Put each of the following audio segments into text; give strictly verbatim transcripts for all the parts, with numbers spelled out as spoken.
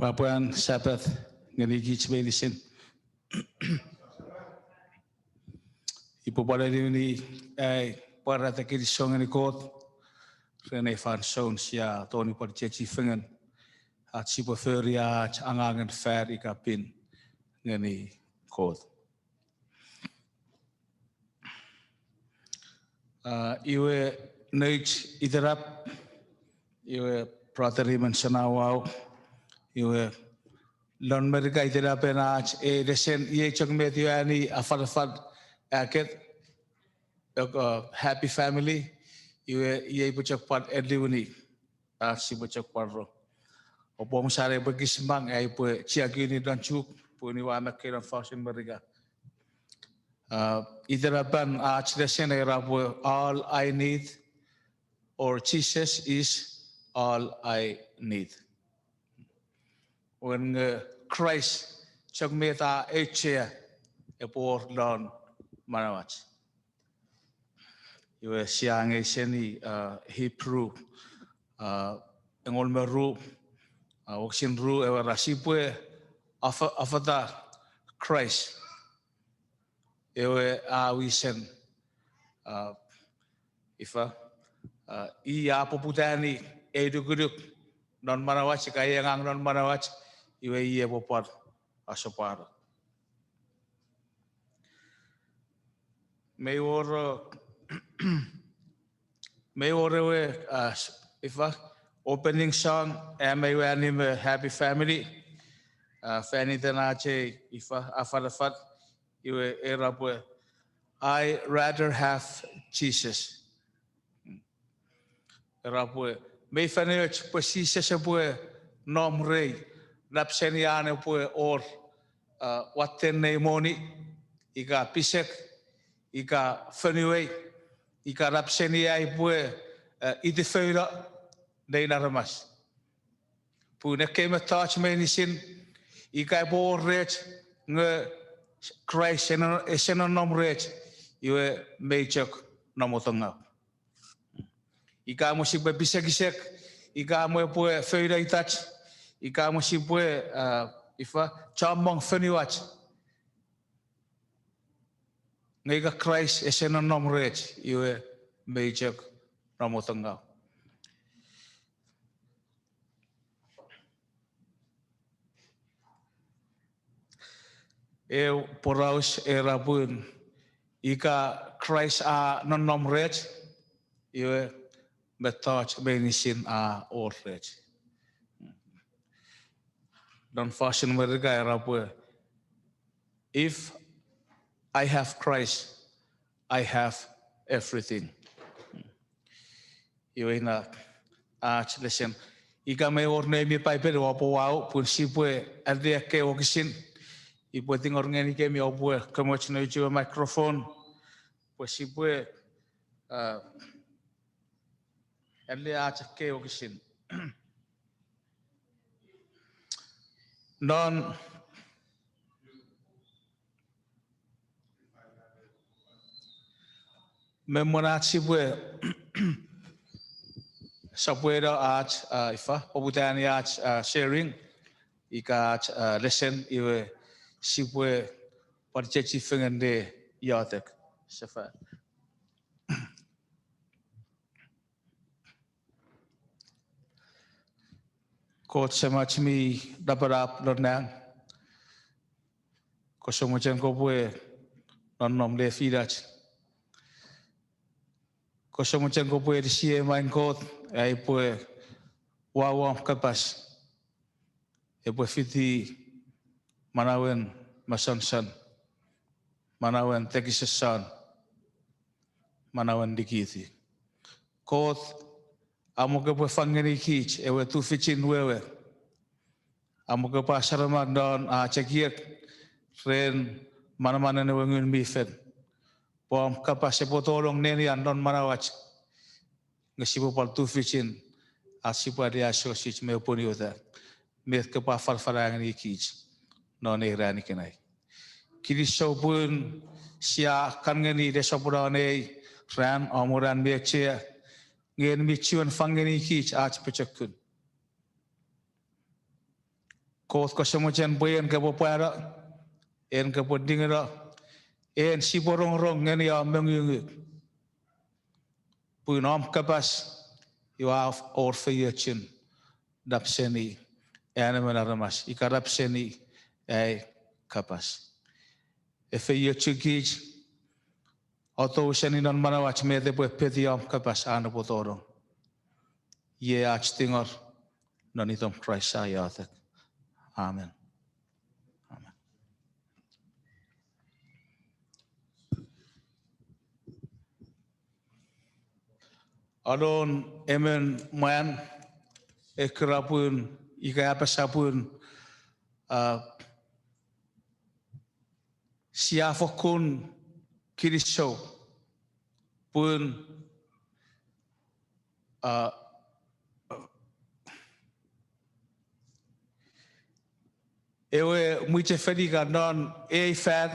Pwapwan Sapat ngeni kich meinisin. Ipwe pwan niwini ai pwarata kinisou ngeni Kot ren ei fansoun sia tongeni pwan chiechi fengen ach sipwe fori ach angangen fat ika pin ngeni Kot. Ah, iwe nouch itenap, iwe brother Raymond Senawau, iwe lon Merika itenapen ach ei lesen iei chok met iwe ani afanafan aket, eko, happy family, iwe iei pwe chok pwan eliwini ach sipwe chok pwan ro. Oupwe omusano pwe ekis mang ai upwe chiakuni non Chuuk pun iwe a makkei non fosun Merika. Ah, itenapan ach lesen era pwe all I need, or Jesus is all I need. Wen nge Kraist chok met a auchea epwe wor lon manauach. Iwe sia angei seni, ah, Hebrew, ah, engol me ru, ah, wokisin ru, ewe era sipwe afa-, afata Kraist. Ewe a wisen, ah, ifa, ah, i a poputani ei nukunuk non manauach, ika ei angang non manauach, iwe i epwe pwan asopwano. Mei wor, mei wor ewe, ah, ifa, opening song, a mei wani me Happy Family, ah, fan iten ach ei, ifa, afanafan, iwe era pwe, I rather have Jesus. Era pwe, mei fan eoch pwe Jises epwe nom rei, nap seni an epwe wor, ah, watten nei moni, ika pisek, ika fonuei, ika nap seni ai upwe, ah, itifouno nein aramas. Pun ekkei mettoch meinisin, ika epwe wor rech nge Kraist ese nonnom rech, iwe mei chok namotongau. Ika mo sipwe pisekisek, ika mo epwe feineitach, ika mo sipwe, ah, ifa, chommong fonuach. Nge ika Kraist ese nonnom rech, iwe mei chok namotongau. Eu poraus era pun ika Kraist a nonnom rech, iwe mettoch meinisin a wor rech. Non fosun Merika era pwe, if I have Christ, I have everything. Iwe ina ach lesen. Ika mei wor neimi Paipel, oupwe wau pun sipwe aea ekkei wokisin. Upwe tingor ngenikemi oupwe komoch nouch ewe microphone pwe sipwe, ah, aea ach ekkei wokisin. Non me mwen ach sipwe sopweno ach, ah, ifa, poputani ach, ah, sharing, ika ach, ah, lesen, iwe sipwe pwan chiechi fengen ne iotek sefal. Kot Semach mi napanap non nang, kose mochen kopwe nonnom lefinach. Kose mochen kopwe anisi ei main Kot, ai upwe wau om kapas epwe fiti manauen masonson, manauen tekisosson, manauen nikiti. Kot, amo kopwe fang ngenikich ewe tufichin wewe. Amo kopwe asarama non ach ekiek ren manamanen ewe Ngun mi Fel, pwe om kapas epwe tolong nenian non manauach, nge sipwe pwal tufichin ach sipwe aneasochis me pwonueta met kopwe afanafana ngenikich non ei ran ikenai. Kinisou pun sia kan ngeni nesoponon ei ran, om ran mi auchea, nge en mi chiwen fang ngenikich ach pochokun. Kot kose mochen pwe en kopwe pwano, en kopwe ningeno, en sipwe rongorong ngeni om mongungu. Pun om kapas, iwe a wor feiochun nap seni an emon aramas, ika nap seni ai kapas. E feiochukich, a tou seni non manauach met epwe peti om kapas an epwe tonong. Iei ach tingor, non itom Kraist sia iotek. Amen. Amen. Alon emon mwan, e kira pun, ika apasa pun, a, sia fokkun kinisou pun, a, ewe mwichefen ika non ei fan,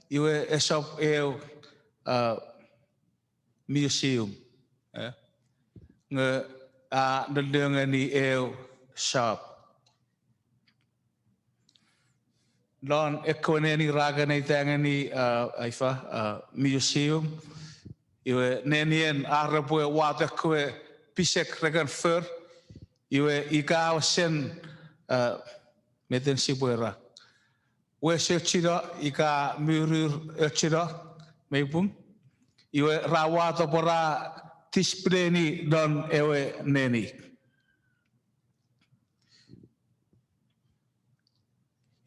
iwe esap eu, a, museum, e? Nge a nennengeni eu shop. Non ekkewe neni ra kan eita ngeni, a, ifa, a, museum. Iwe nenien ar repwe wato ekkewe pisek re kan for. Iwe ika wesen, a, meten sipwe ra, wes ochino ika murur ochino, mei pung. Iwe ra wato pwe ra displayni non ewe neni.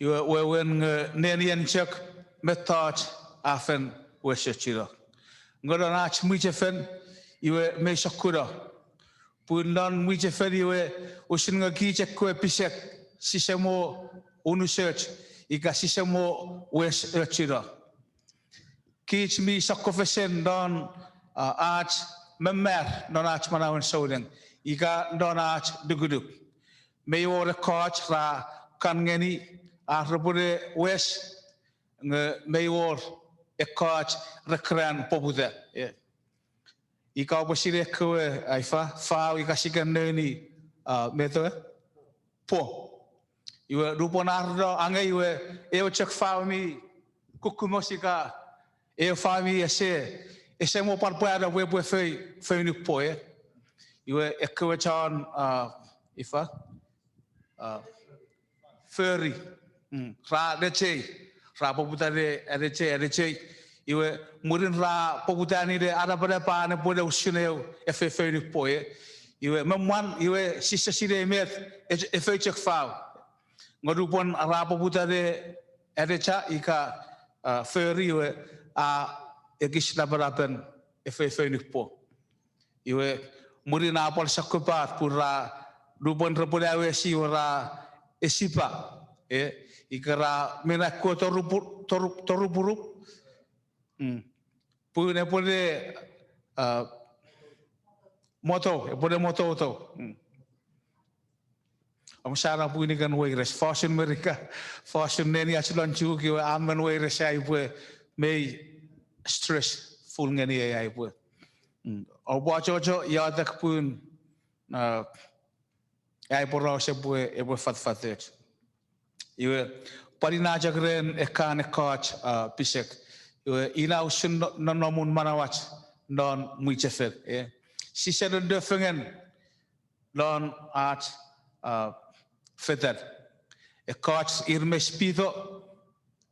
Iwe wewen nge nenien chok mettoch a fen wes ochino. Nge non ach mwichefen, iwe mei sokkuno. Pun non mwichefen iwe, usun nge kich ekkewe pisek, sise mo unusoch, ika sise mo wes ochino. Kich mi sokkofesen non, a, ach mammar non ach manauen souneng, ika non ach nukunuk. Mei wor ekkoch ra kan ngeni ar repwene wes, nge mei wor ekkoch re keran poputa. E. Ika oupwe sinei ekkewe, a, ifa, fau ika sikan neni, a, met ewe? Pwo. Iwe nupwen ar no angei iwe, ewe chok fau mi kukkumos ika, ewe fau mi ese, ese mo pwan pwano pwe epwe fei, feinuk pwo, e. Iwe ekkewe chon, a, ifa, a, fori. Mm, ra nechei. Ra poputa ne anechei, anechei. Iwe mwirin ra poputa ne anapanapa an epwene usun eu efefeinuk pwo, e. Iwe me mwan, iwe sise sinei met, e, efou chok fau. Nge nupwen ra poputa ne anecha ika, a, fori iwe, a, ekis napanapen efefeinuk pwo. Iwe mwirin a pwal sokkopat pun ra, nupwen repwene awesi iwe ra esipa, e, ika ra mina ekkewe torupu-, toru-, torupurup. Mm. Pun epwene, a, motou, epwene motoutou. Mm. Omusano pwiniken weires, fosun Merika, fosun neni ach lon Chuuk iwe a men weires ai upwe mei stressful ngeniei ai upwe. Mm. Oupwe achocho iotek pun, a, ai poraus epwe, epwe fatafatoch. Iwe, pwan ina chok ren ekkan ekkoch, a, pisek. Iwe, ina usun no-, nonnomun manauach non mwichefen, e. Sise nonno fengen non ach, a, fetan. Ekkoch ir mei spito,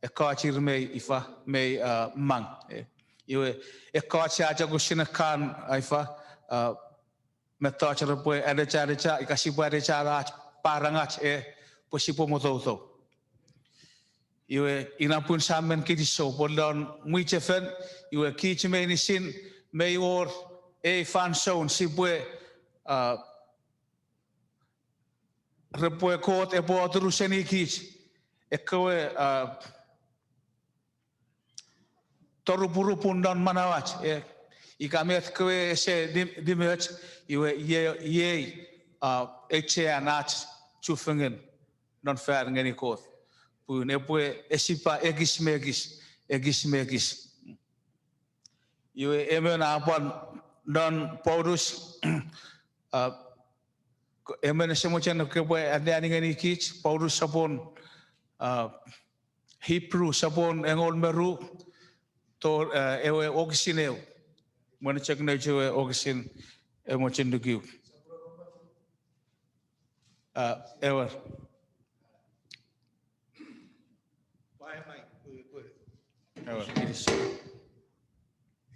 ekkoch ir mei ifa, mei, a, mang, e. Iwe, ekkoch sia chok usun ekkan, a, ifa, a, mettoch repwe anecha, anecha, ika sipwe anecha ach parangach, e, pwe sipwe motoutou. Iwe, ina pun sia men kinisou pwe lon mwichefen, iwe kich meinisin, mei wor ei fansoun sipwe, a, repwe Kot epwe oturuseni kich ekkewe, a, torupurupun non manauach, e, ika met kewe ese nim-, nimoch, iwe iei, iei, a, auchean ach chufengen non fan ngeni Kot. Pun epwe esipa ekis me ekis, ekis me ekis. Iwe emon a pwan non Paulus, a, Emon ese mochen kopwe anneani ngeni kich, Paulus sopwun, a, Hebrew sopwun engol me ru, to, a, ewe wokisin eu. Mwen chok nouch ewe wokisin e mochen nuku. A, ewer. Ewer, kinisou.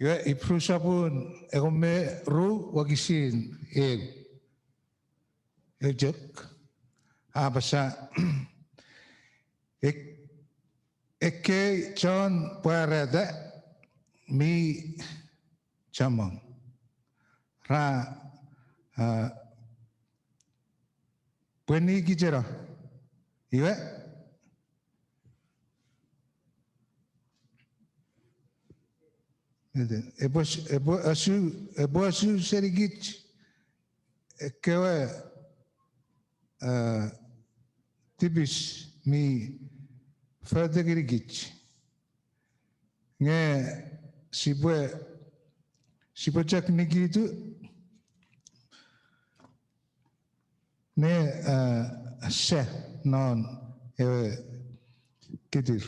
Iwe, Hebrew sopwun engon me ru wokisin eu. Eu chok. A apasa, ek-, ekkei chon pwarata mi chommong ra, a, pwenikicheno. Iwe, epwe s-, epwe asu, epwe asu senikich ekkewe, a, tipis mi fatokinikich. Nge sipwe, sipwe chok nikitu ne, a, sa non ewe kitir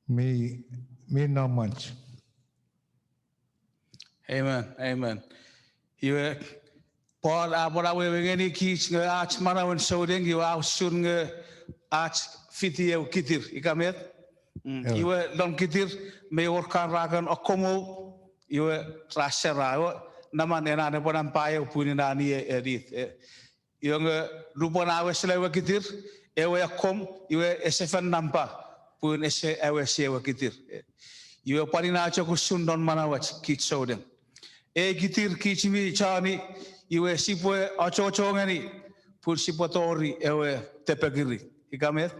mi, mi nom mwach. Amen, amen. Iwe, Paul a pwan awewe ngeni kich nge ach manauen souneng iwe a usun nge ach fiti eu kitir, ika met? Mm, iwe lon kitir, mei wor kan ra kan akkomou, iwe ra sera, iwe, naman ena epwe nampa eu pun ina nie enit, e. Iwe nge lupwen a wesela ewe kitir, ewe akkom, iwe ese fen nampa, pun ese awesi ewe kitir, e. Iwe pwan ina chok usun non manauach kich souneng. Ei kitir kich mi choni, iwe sipwe achocho ngeni, pun sipwe tori ewe tepekiri. Ika met?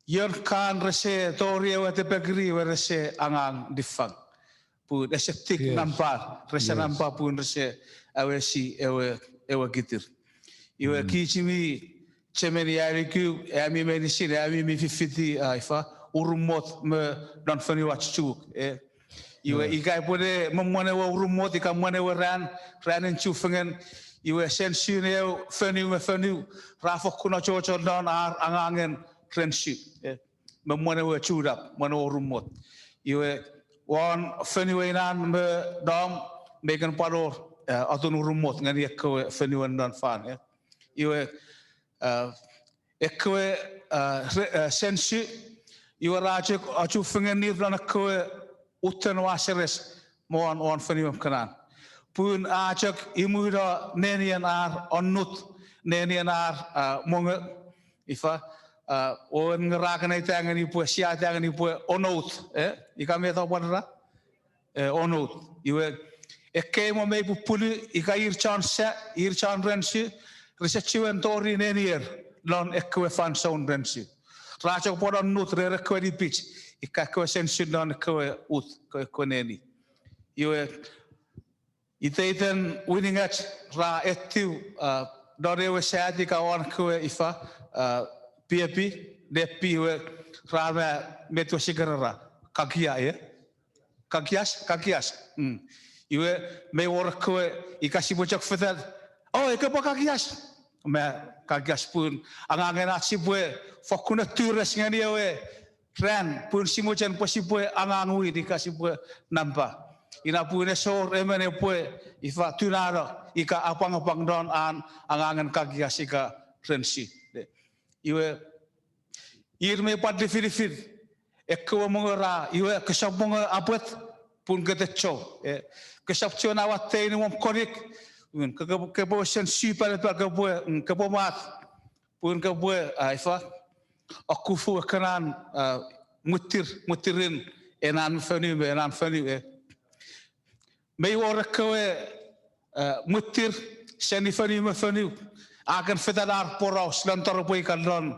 Ion kan rese tori ewe tepekiri, iwe rese angang niffang. Pun ese tik nampa, rese nampa pun rese awesi ewe, ewe kitir. Iwe kich mi chemeni ainiku, ami meinisin, ami mi fifiti, a, ifa, urumot me non fonuach Chuuk, e. Iwe ika epwene me mwen ewe urumot, ika mwen ewe ran, ranin chufengen, iwe sensun eu fonu me fonu, ra fokkun achocho non ar angangen ren su, e. Me mwen ewe chunap, mwen ewe urumot. Iwe won fonu we inan me nom, mei kan pwan wor, e, atun urumot ngeni ekkewe fonuen non fan, e. Iwe, e, ekkewe, e, re-, e, sensu, iwe ra chok achufengenir non ekkewe utten waseres me won, won fonuen Kanan. Pun a chok imuno nenien ar onnut, nenien ar, a, mongo, ifa, a, oen nge ra kan aita ngeni pwe, sia aita ngeni pwe onout, e? Ika met a pwan ra? E, onout. Iwe, ekkei mo mei pupulu, ika ir chon sa, ir chon rensu, rese chiwen tori nenier lon ekkewe fansoun rensu. Ra chok pwan onnut ren ekkewe nipich, ika ekkewe sensu non ekkewe ut, ekkewe neni. Iwe, iteiten winingach ra etiw, a, non ewe sat ika won ekkewe ifa, a, piepi, nepi iwe ra ma met we sikerera, kakia, e? Kakias, kakias. Mm. Iwe, mei wor ekkewe, ika sipwe chok fetan, o, ika pwe kakias. Ma kakias pun, angangen ach sipwe fokkun atures ngeni ewe ran, pun si mochen pwe sipwe angang win ika sipwe nampa. Ina pun ese wor emon epwe ifa tunano ika apwangapwang non an angangen kakias ika rensi. Iwe, ir mei pwan nifinifin ekkewe mongo ra, iwe kesap mongo apwet, pun kete chou. E, kesap chiwen awattei niwom konik, mm, ke-, ke-, kepwe sen sipalapal, kepwe, mm, kepwe mat, pun kepwe, a, ifa, okufu ekkenan, a, mwittir, mwittirin enan fonu me enan fonu, e. Mei wor ekkewe, e, mwittir seni fonu me fonu, a kan fetan ar poraus lon toropwe ika lon,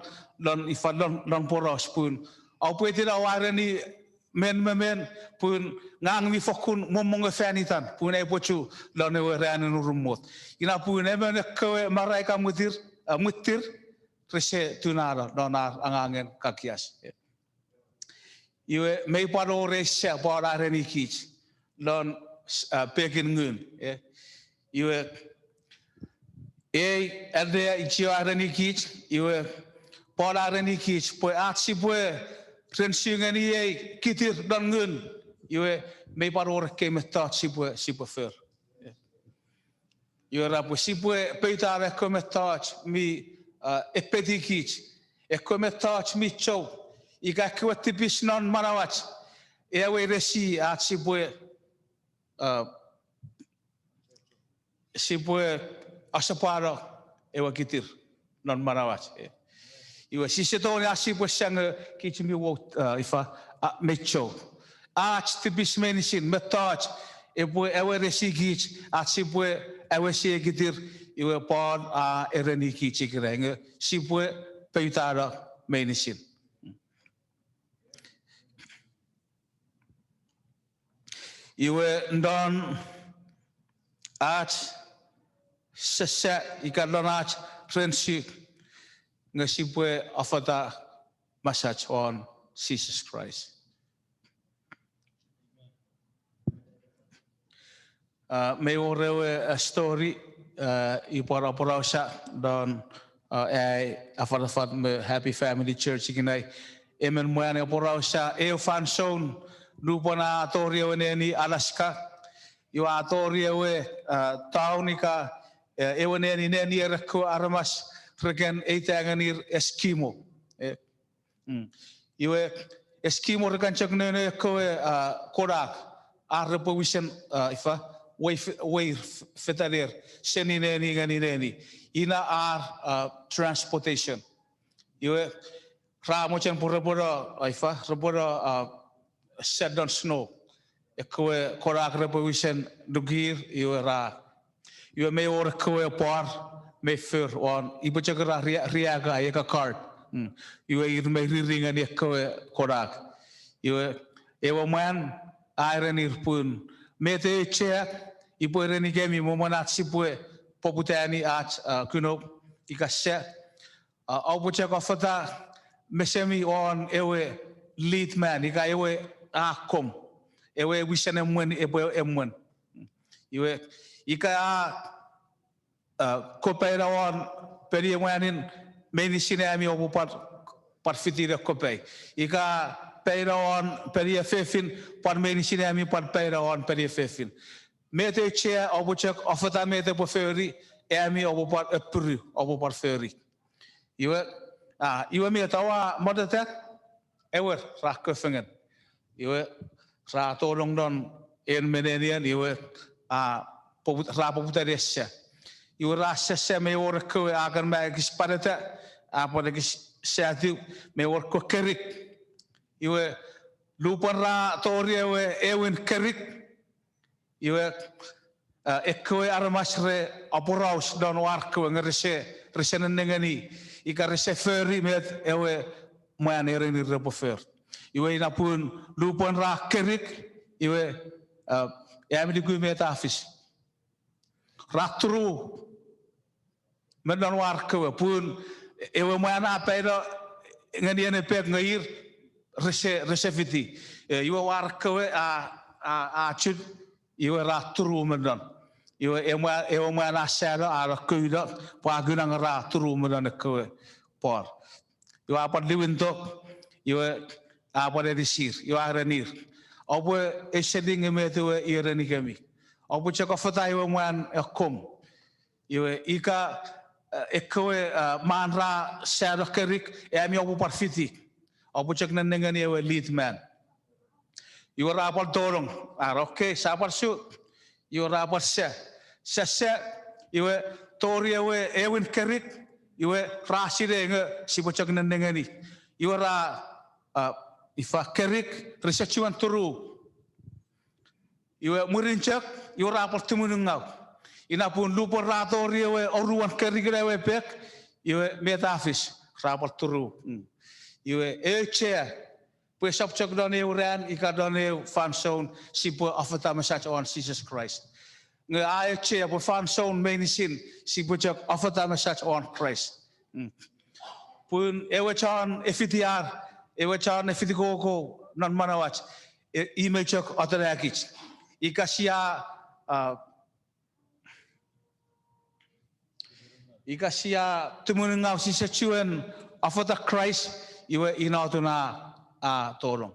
lon ifa lon, lon poraus pun. Aupwe tila wareni men me men, pun ngang mi fokkun mommongo fan itan, pun aipwe chu lon ewe ranin urumot. Ina pun emon ekkewe mara ika mwittir, a, mwittir, rese tunano non ar angangen kakias. Iwe mei pwan wor ei sa pwan areni kich lon, a, pekin ngun, e. Iwe, ei annea ichio a erenikich, iwe, Paul a erenikich pwe ach sipwe ren su ngeni ei kitir non ngun, iwe, mei pwan wor ekkei mettoch sipwe, sipwe for. Iwe ra pwe sipwe poutano ekkewe mettoch mi, uh, epetikich, ekkewe mettoch mi chou, ika ekkewe tipis non manauach, ewe resi ach sipwe, uh, sipwe asopwano ewe kitir non manauach. Iwe sise tongeni ach sipwe sa nge kich mi wot, uh, ifa, uh, mei chou. Ach tipis meinisin, mettoch, epwe ewe resikich ach sipwe ewe sie kitir, iwe Paul a erenikich ikenai nge sipwe poutano meinisin. Iwe non ach sese ika non ach ren su nge sipwe afata mesach won Jises Kraist. Uh, mei wor ewe, uh, story, uh, upwe aporausa non, uh, ai afanafan me Happy Family Church ikenai. Emon mwan aporausa eu fansoun nupwen a tori ewe neni Alaska. Iwe a tori ewe, uh, town ika, uh, ewe neni, nenier ekkewe aramas re kan eita ngenir Eskimo. Eh, Mm. Iwe, Eskimo re kan chok nono ekkewe, uh, konak, ar repwe wisen, uh, ifa, wei f-, wei f-, fetaner, seni neni ngeni neni. Ina ar, uh, transportation. Iwe, ra mochen pwe repwe no, uh, ifa, repwe no, uh, sat non snow. Ekkewe konak repwe wisen nukir, iwe ra. Iwe mei wor ekkewe pwor, mei for won, upwe chok era ria-, riaka ika cart. Mm. Iwe ir mei riri ngeni ekkewe konak. Iwe, ewe mwan, a erenir pun, met auchea, upwe erenikemi me mwen ach sipwe poputani ach, uh, kuno, ika sa, uh, oupwe chok afata mesemi won ewe lead man, ika ewe akkom, ewe wisen emwen, epwe emwen. Iwe, ika a, uh, kopei won peniemwanin, meinisin ami oupwe pwan, pwan fiti ne kopei. Ika pei won peniefefin, pwan meinisin ami pwan pei won peniefefin. Met auchea, oupwe chok afata met epwe fori, ami oupwe pwan appiru, oupwe pwan fori. Iwe, a, iwe met oua moteta, ewer, ra kofengen. Iwe, ra tonong non en me nenien, iwe, a, poput-, ra poputani esa. Iwe ra sese mei wor ekkewe a kan ma ekis paneta, a pwan ekis satiw, mei wor ekkewe kerik. Iwe, lupwen ra tori ewe ewin kerik, iwe, a, ekkewe aramas re aporaus non war kewe nge rese, rese nennengeni, ika rese fori met ewe mwan erenir repwe for. Iwe ina pun lupwen ra kerik, iwe, a, ami nuku met a fis. Ra turu me non war kewe, pun ewe mwan a paino ngeni ena pek nge ir rese, rese fiti. E, iwe war kewe a, a, a chut, iwe ra turu me non. Iwe ewe mwan, ewe mwan a sano, a no kouno, pwe a kuna nge ra turu me non ekkewe pwor. Iwe a pwan liwinto, iwe a pwan enisir, iwe a erenir, oupwe eiseni nge met ewe i erenikemi. Oupwe chok afata ewe mwan akkom. Iwe ika, e, ekkewe, e, man ra sano kerik, ami oupwe pwan fiti. Oupwe chok nennengeni ewe lead man. Iwe ra pwan tonong, ar, okay, sa pwan su. Iwe ra pwan sa, sa, sa, iwe tori ewe ewin kerik, iwe ra sinei nge sipwe chok nennengeni. Iwe ra, a, ifa kerik, rese chuen turu. Iwe mwirin chok, iwe ra pwan tumunungau. Ina pun lupwen ra tori ewe oruan kerik ina ewe pek, iwe met a fis, ra pwan turu. Mm. Iwe auchea, pwe esap chok non eu ran ika non eu fansoun sipwe afata mesach won Jises Kraist. Nge a auchea pwe fansoun meinisin sipwe chok afata mesach won Kraist. Mm. Pun ewe chon efiti ar, ewe chon efiti koko non manauach, e, i mei chok atonakich. Ika sia, a, Ika sia tumunungau sise chuen afata Kraist, iwe ina atun a, a tonong.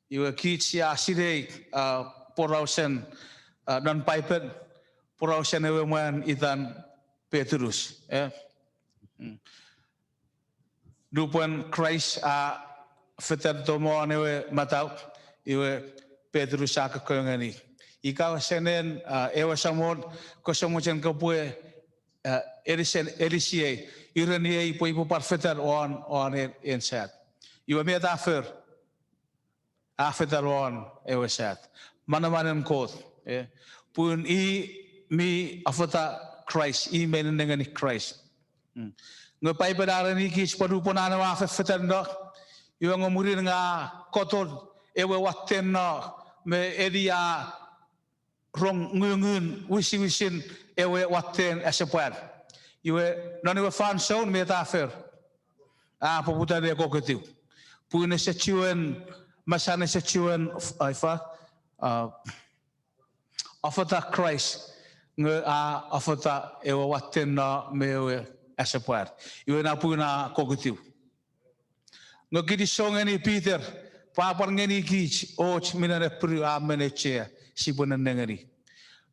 Iwe kich sia sinei, a, porausen, a, non Paipen, porausen ewe mwan itan Petrus, e? Nupwen Kraist a fetan tomon ewe matau, iwe Petrus a kokko ngeni, ika senen, a, ewe Samon, kose mochen kopwe, a, elisen, elisiei, ureniei pwe upwe pwan fetan won, won en, en sat. Iwe met a for? A fetan won ewe sat. Manamanen Kot, e? Pun i mi afata Kraist, i mi nennengeni Kraist. Nge Paipen a erenikich pwe nupwen an ewe a fefetanno, iwe nge mwirin nge a koton ewe watten no me eli a rong ngungun wisiwisin ewe watten asepwan. Iwe non ewe fansoun met a for? A poputa ne kokkotiw. Pun ese chuen, mesan ese chuen, a, ifa, a, afata Kraist, nge a afata ewe watten no me ewe asepwan. Iwe na pun a kokkotiw. Nge kinisou ngeni Peter, pwe a pwan ngeni kich och minen appiru a men auchea sipwe nennengeni.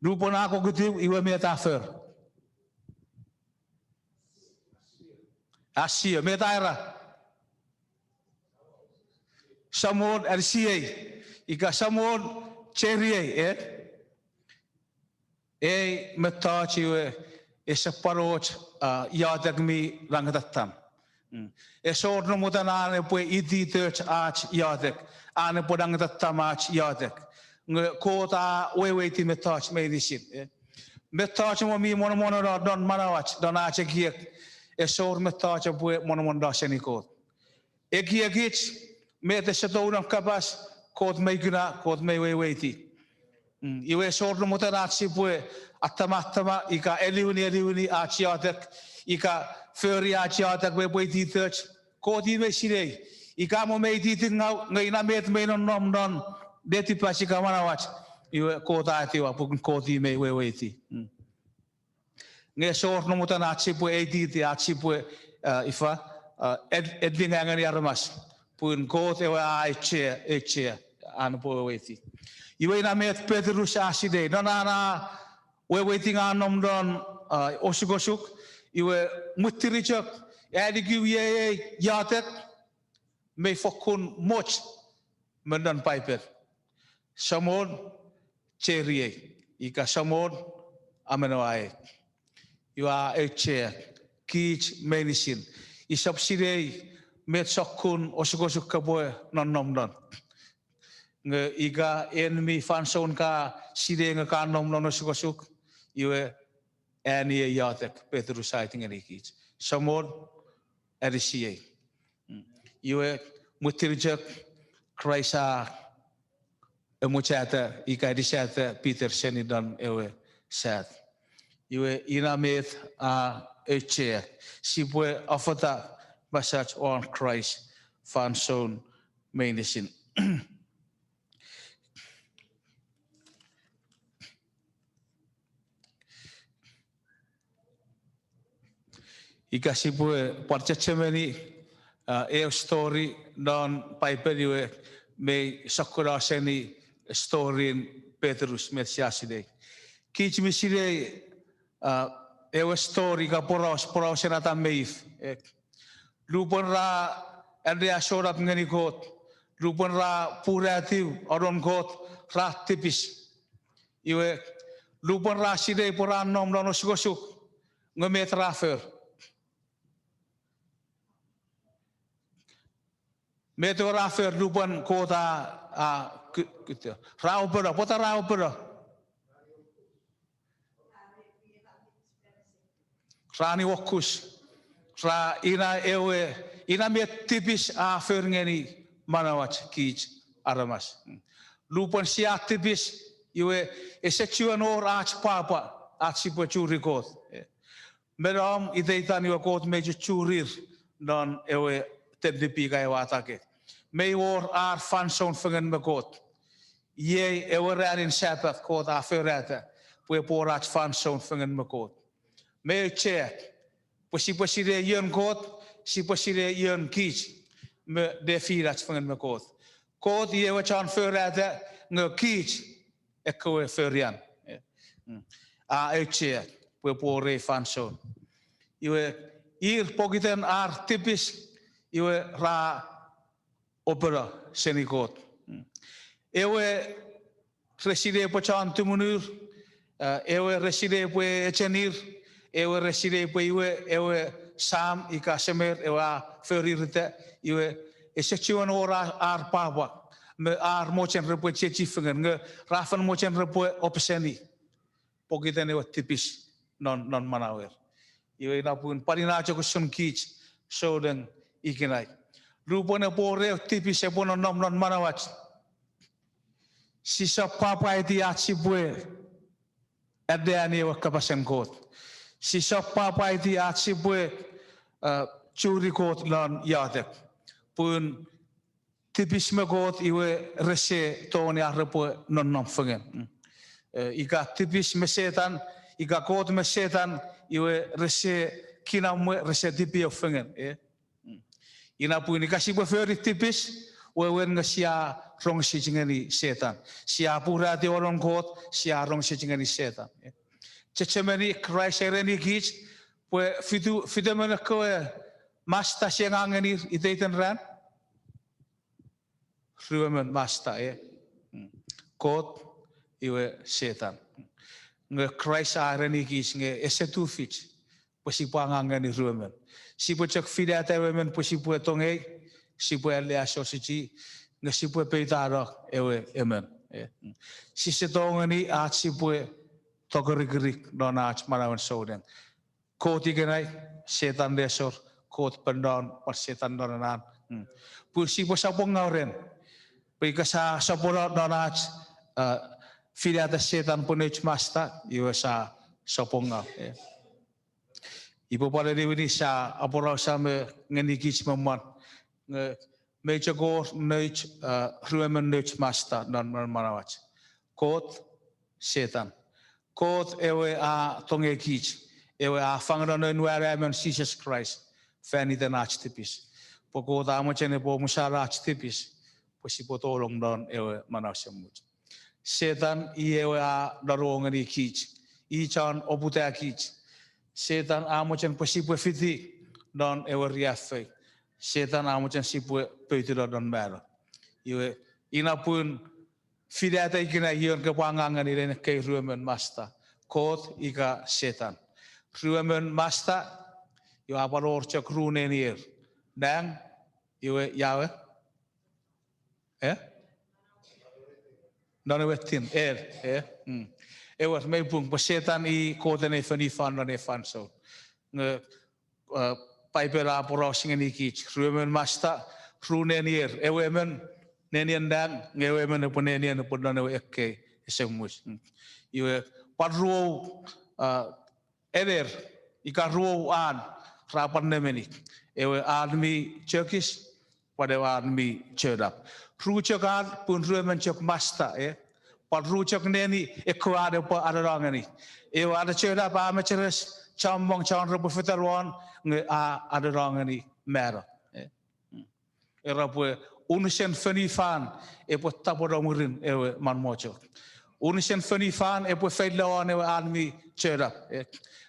Nupwen a kokkotiw, iwe met a for? A sio, met a era? Samon, alisiei. Ika Samon, cheriei, e? Ei mettoch iwe, ese pwan och, a, iotek mi nangatattam. Ese wor nomotan an epwe ititoch ach iotek, an epwe nangatattam ach iotek. Nge Kot a weweiti mettoch meinisin, e? Mettoch mo mi monomono non manauach, non ach ekiek, ese wor mettoch epwe monomono seni Kot. Ekiekich, met ese tou non kapas, Kot mei kuna, Kot mei weweiti. Iwe ese wor nomotan ach sipwe attama attama, ika eliwini eliwini ach iotek, ika fori ach iotek me pwe ititoch, Kot i mei sinei. Ika mo mei ititi ngau, nge ina met mei nonnom non netipach ika manauach, iwe Kot a etiwa, pun Kot i mei weweiti. Nge ese wor nomotan ach sipwe eititi, ach sipwe, a, ifa, a, ed-, edinga ngeni aramas. Pun Kot ewe a auchea, auchea, an epwe weweiti. Iwe ina met Petrus a sinei, non an a weweiti nge a nom non, a, osukosuk, iwe mwitir chok, a likiu iei iotek, mei fokkun moch me non Paipen. Samon, cheriei, ika Samon, amanaua ei. Iwe a auchea kich meinisin. Isap sinei met sokkun osukosuk kopwe nonnom non. Nge ika en mi fansoun ka sinei nge ka nom non osukosuk, iwe ani ei iotek Petrus a aiti ngenikich. Samon, alisiei. Iwe mwitir chok Kraist a amochata ika anisata Peter seni non ewe sat. Iwe ina met a auchea, sipwe afata mesach won Kraist fansoun meinisin. Ika sipwe pwan chechemeni, a, eu story non Paipen iwe mei sokkono seni storyn Petrus met sia sinei. Kich mi sinei, a, ewe story ika poraus, porausen Atam me If. E, nupwen ra anneasonap ngeni Kot, nupwen ra puratiw anon Kot, ra tipis. Iwe, nupwen ra sinei pwe ra nom non osukosuk, nge met ra for? Met ewe ra for nupwen Kot a, a, ku-, kutta? Ra openo, pwata ra openo? Ra niuokus. Ra ina ewe, ina met tipis a for ngeni manauach kich aramas. Nupwen sia tipis, iwe ese chuen wor ach pwapwa, ach sipwe churi Kot. Me nom iteitan iwe Kot mei chuchurir non ewe tenipi ika ewe atake. Mei wor ar fansoun fengen me Kot. Iei ewe ranin Sapat Kot a forata pwe epwe wor ach fansoun fengen me Kot. Me aucheak, pwe sipwe sinei ion Kot, sipwe sinei ion kich, me nefinach fengen me Kot. Kot i ewe chon forata, nge kich ekkewe forian. A aucheak pwe epwe wor ei fansoun. Iwe, ir pokiten ar tipis, iwe ra openo seni Kot. Ewe re sinei pwe chon tumunur, ewe re sinei pwe echenir, ewe re sinei pwe iwe ewe sam ika semer ewe a foririta, iwe ese chuen wor ar pwapwa me ar mochen repwe chiechi fengen, nge ra fen mochen repwe opeseni pokiten ewe tipis non, non manauer. Iwe ina pun pwan ina chok usun kich souneng ikenai. Lupwen epwe wor eu tipis epwe nonnom non manauach, sisap pwapwaiti ach sipwe anneani ewe kapasen Kot. Sisap pwapwaiti ach sipwe churi Kot non iotek. Pun tipis me Kot iwe rese tongeni ar repwe nonnom fengen. Ika tipis me Setan, ika Kot me Setan, iwe rese kinamwe, rese tipeeu fengen. Ina pun ika sipwe fori tipis, wewen nge sia rongesich ngeni Setan. Sia puratiw non Kot, sia rongesich ngeni Setan. Chechemeni Kraist a erenikich pwe fitu, fitemon ekkewe masta sia ngang ngenir iteiten ran? Ruemon masta, e? Kot, iwe Setan. Nge Kraist a erenikich nge ese tufich pwe sipwe angang ngeni ruemon. Sipwe chok finata ewe emon pwe sipwe tongei, sipwe aleasochisi, nge sipwe peutano ewe emon. Sise tongeni ach sipwe tokorikirik non ach manauen souneng. Kot ikenai, Setan nesor, Kot pwan non, pwan Setan non ena. Pwe sipwe sopwongaw ren. Pwe ika sa sopwono non ach finata Setan pwe nouch masta, iwe sa sopwongaw. Ipwe pwan eniwini sa aporausa me ngenikich me mwan. Nge mei chok wor nouch, ruemon nouch masta non, non manauach. Kot, Setan. Kot ewe a tongeikich, ewe a fangeno noun we anaemon Jises Kraist fan iten ach tipis. Pwe Kot a mochen epwe omusano ach tipis pwe sipwe tolong non ewe manau esemuch. Setan i ewe a nono ngeni kich, i chon oputa kich. Setan a mochen pwe sipwe fiti non ewe riaffou. Setan a mochen sipwe poutuno non mano. Iwe, ina pun finata ikenai ion kopwe angang ngeni nein ekkei ruemon masta, Kot ika Setan. Ruemon masta, iwe a pwan wor chok ru nenier. Nang, iwe ia we? E? Non ewe tin, el, e? Ewer, mei pung pwe Setan i koten ei fonufan non ei fansoun. Nge Paipel a poraus ngenikich ruemon masta, ru nenier, ewe emon nenien nang, nge ewe emon epwe nenien epwe non ewe ekkei esemuch. Iwe, pwan ruou, ener, ika ruou an, ra pwan nemeni. Ewe an mi chokis, pwan ewe an mi chonap. Ru chok an, pun ruemon chok masta, e? Pwan ru chok neni, ekkewe an epwe anonongeni. Ewe an chonap a mecheres, chommong chon repwe fetan won, nge a anonongeni mano. Era pwe unusen fonufan epwe tapweno mwirin ewe manmocho. Unusen fonufan epwe feilo won ewe an mi chonap.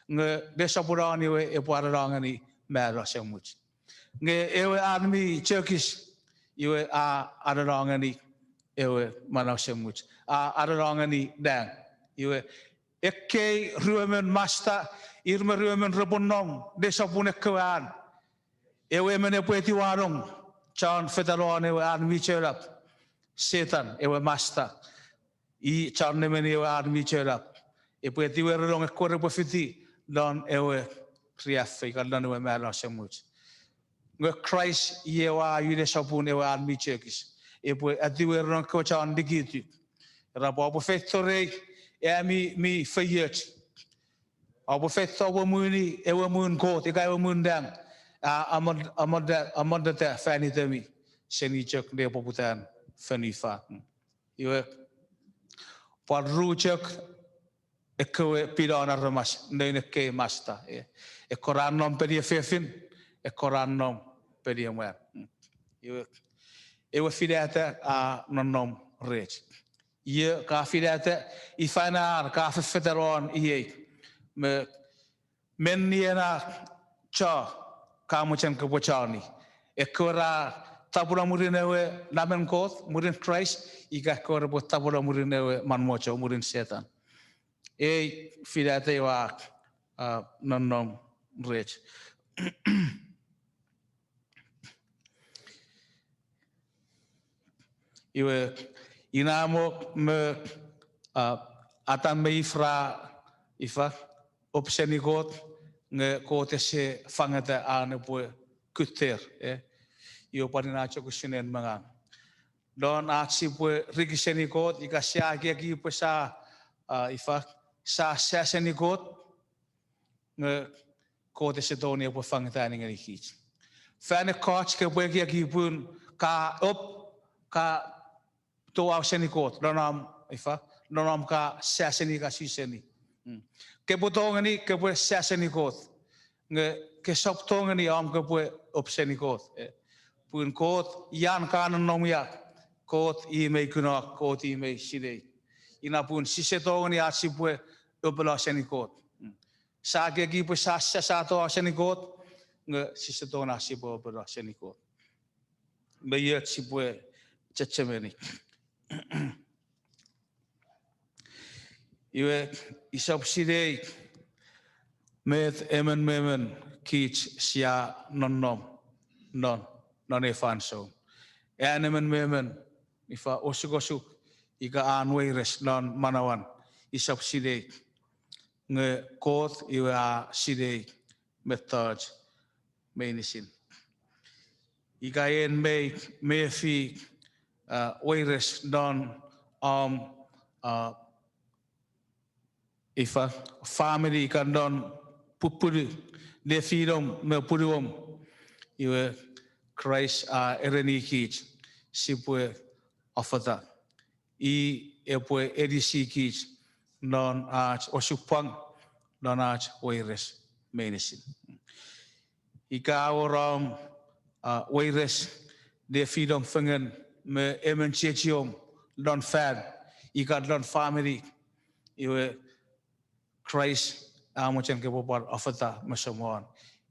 Nge nesopwunon iwe epwe anonongeni mano esemuch. Nge ewe an mi chokis, iwe a anonongeni ewe manau esemuch. A anonongeni nang. Iwe ekkei ruemon masta, ir me ruemon repwe nom nesopun ekkewe an. Ewe emon epwe etiwanong chon fetan won ewe an mi chonap, Setan ewe masta. I chon nemeni ewe an mi chonap. Epwe etiwerenong ekkewe repwe fiti non ewe riaffou ika non ewe mano esemuch. Nge Kraist i ewe a iotek sopun ewe an mi chokis. Epwe etiwerenong ekkewe chon nikitu. Era pwe oupwe feito rei, ami mi feioch. Oupwe feito oupwe muni ewe muun Kot, ika ewe muun nang, a amon-, amonata, amonata fan itemi seni chok nepoputan fonufan. Iwe, pwan ru chok ekkewe pinon aramas, noun ekkei masta, e. Ekkoch ra nom peni fefin, ekkoch ra nom peni mwan. Iwe, ewe finata a nonnom rech. Io ka finata, ifa ena ka fefetanon iei, me menni ena cho ka mochen kopwe choni. Ekkewe ra tapweno mwirin ewe namen Kot, mwirin Kraist, ika ekkewe repwe tapweno mwirin ewe manmocho, mwirin Setan. Ei finata iwe a, a, nonnom rech. Iwe, ina mo me, a, Atam me If ra, ifa, op seni Kot, nge Kot ese fangeta an epwe kutter, e. Iwe pwan ina chok usun en me ngang. Non ach sipwe riki seni Kot, ika sia ekieki pwe sa, a, ifa, sa, sa seni Kot, nge Kot ese tongeni epwe fangeta an ngeni kich. Fan ekkoch kopwe ekieki pun ka op, ka touau seni Kot, non om, ifa, non om ka sa seni ka su seni. Kopwe tongeni, kopwe sa seni Kot. Nge kesap tongeni om kopwe op seni Kot, e. Pun Kot, ian ka nonnom ia, Kot i mei kunok, Kot i mei sinei. Ina pun sise tongeni ach sipwe opelo seni Kot. Sa ekieki pwe sa, sa, sa touau seni Kot, nge sise tongeni ach sipwe opelo seni Kot. Me io sipwe chechemeni. Iwe, usap sinei met emon me emon kich sia nonnom non, non ei fansoun. An emon me emon, ifa, osukosuk ika an weires non manauan, usap sinei. Nge Kot iwe a sinei mettoch meinisin. Ika en mei mefi, a, weires non om, a, ifa, famini ika non pupunu, nefinom me punuom, iwe Kraist a ereni kich sipwe afata. I epwe anisikich non ach osupwang, non ach weires meinisin. Ika a wor om, a, weires nefinom fengen me emon chiechiom non fan, ika non famini, iwe Kraist a mochen kopwe pwan afata me semwen.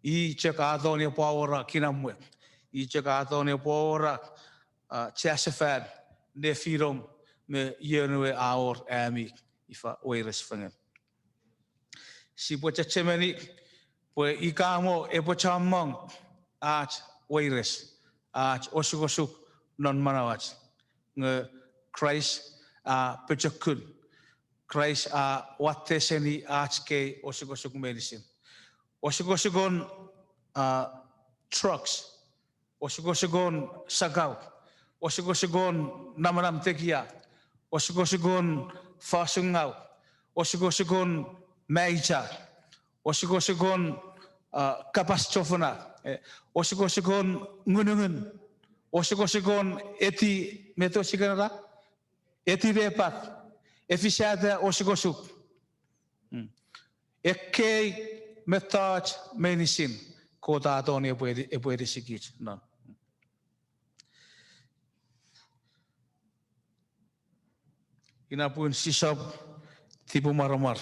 I chok a tongeni epwe awora kinamwe. I chok a tongeni epwe awora, a, chasefan nefinom me ion we a wor ami, ifa, weires fengen. Sipwe chechemeni pwe ika mo epwe chommong ach weires, ach osukosuk non manauach, nge Kraist a pochokun. Kraist a watte seni ach kei osukosuk meinisin. Osukosukun, a, drugs, osukosukun sakau, osukosukun namanam tekia, osukosukun fosungau, osukosukun maicha, osukosukun, a, kapas chofona, e, osukosukun ngunungun, osukosukun eti, met sia kan era, eti lepat, efisata osukosuk. Ekkei mettoch meinisin Kot a tongeni epwe, epwe anisikich non. Ina pun sisap tipemwaramwar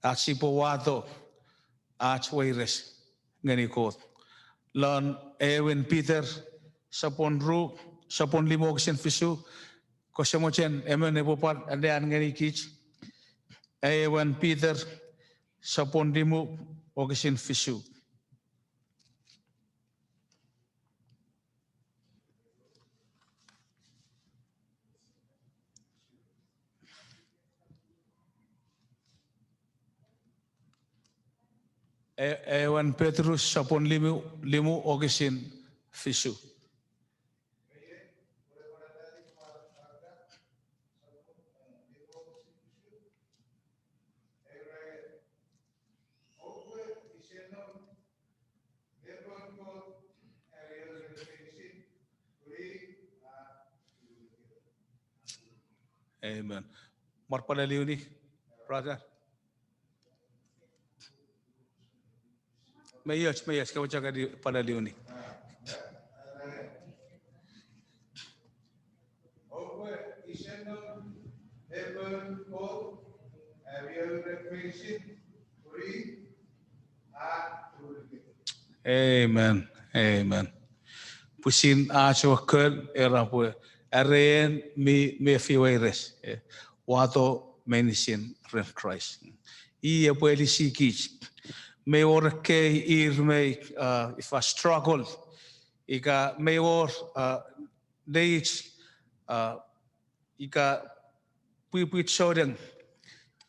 ach sipwe wato ach weires ngeni Kot. Lon aewin Peter, sopun ru, sopun limu wokisin fisu, kose mochen emon epwe pwan annean ngeni kich. Aewin Peter, sopun limu wokisin fisu. E, aewin Petrus sopun limu, limu wokisin fisu. Amen. Mwarpale liuni, brother. Me och, me och, kewe chok ani pwan aliuni. Amen. Amen. Pwisin ach ewe kon era pwe are en mi mefi weires, eh, wato meinisin ren Kraist. I epwe elisikich. Mei wor ekkei ir mei, ah, ifa struggle. Ika mei wor, ah, neich, ah, ika pwipwi souneng.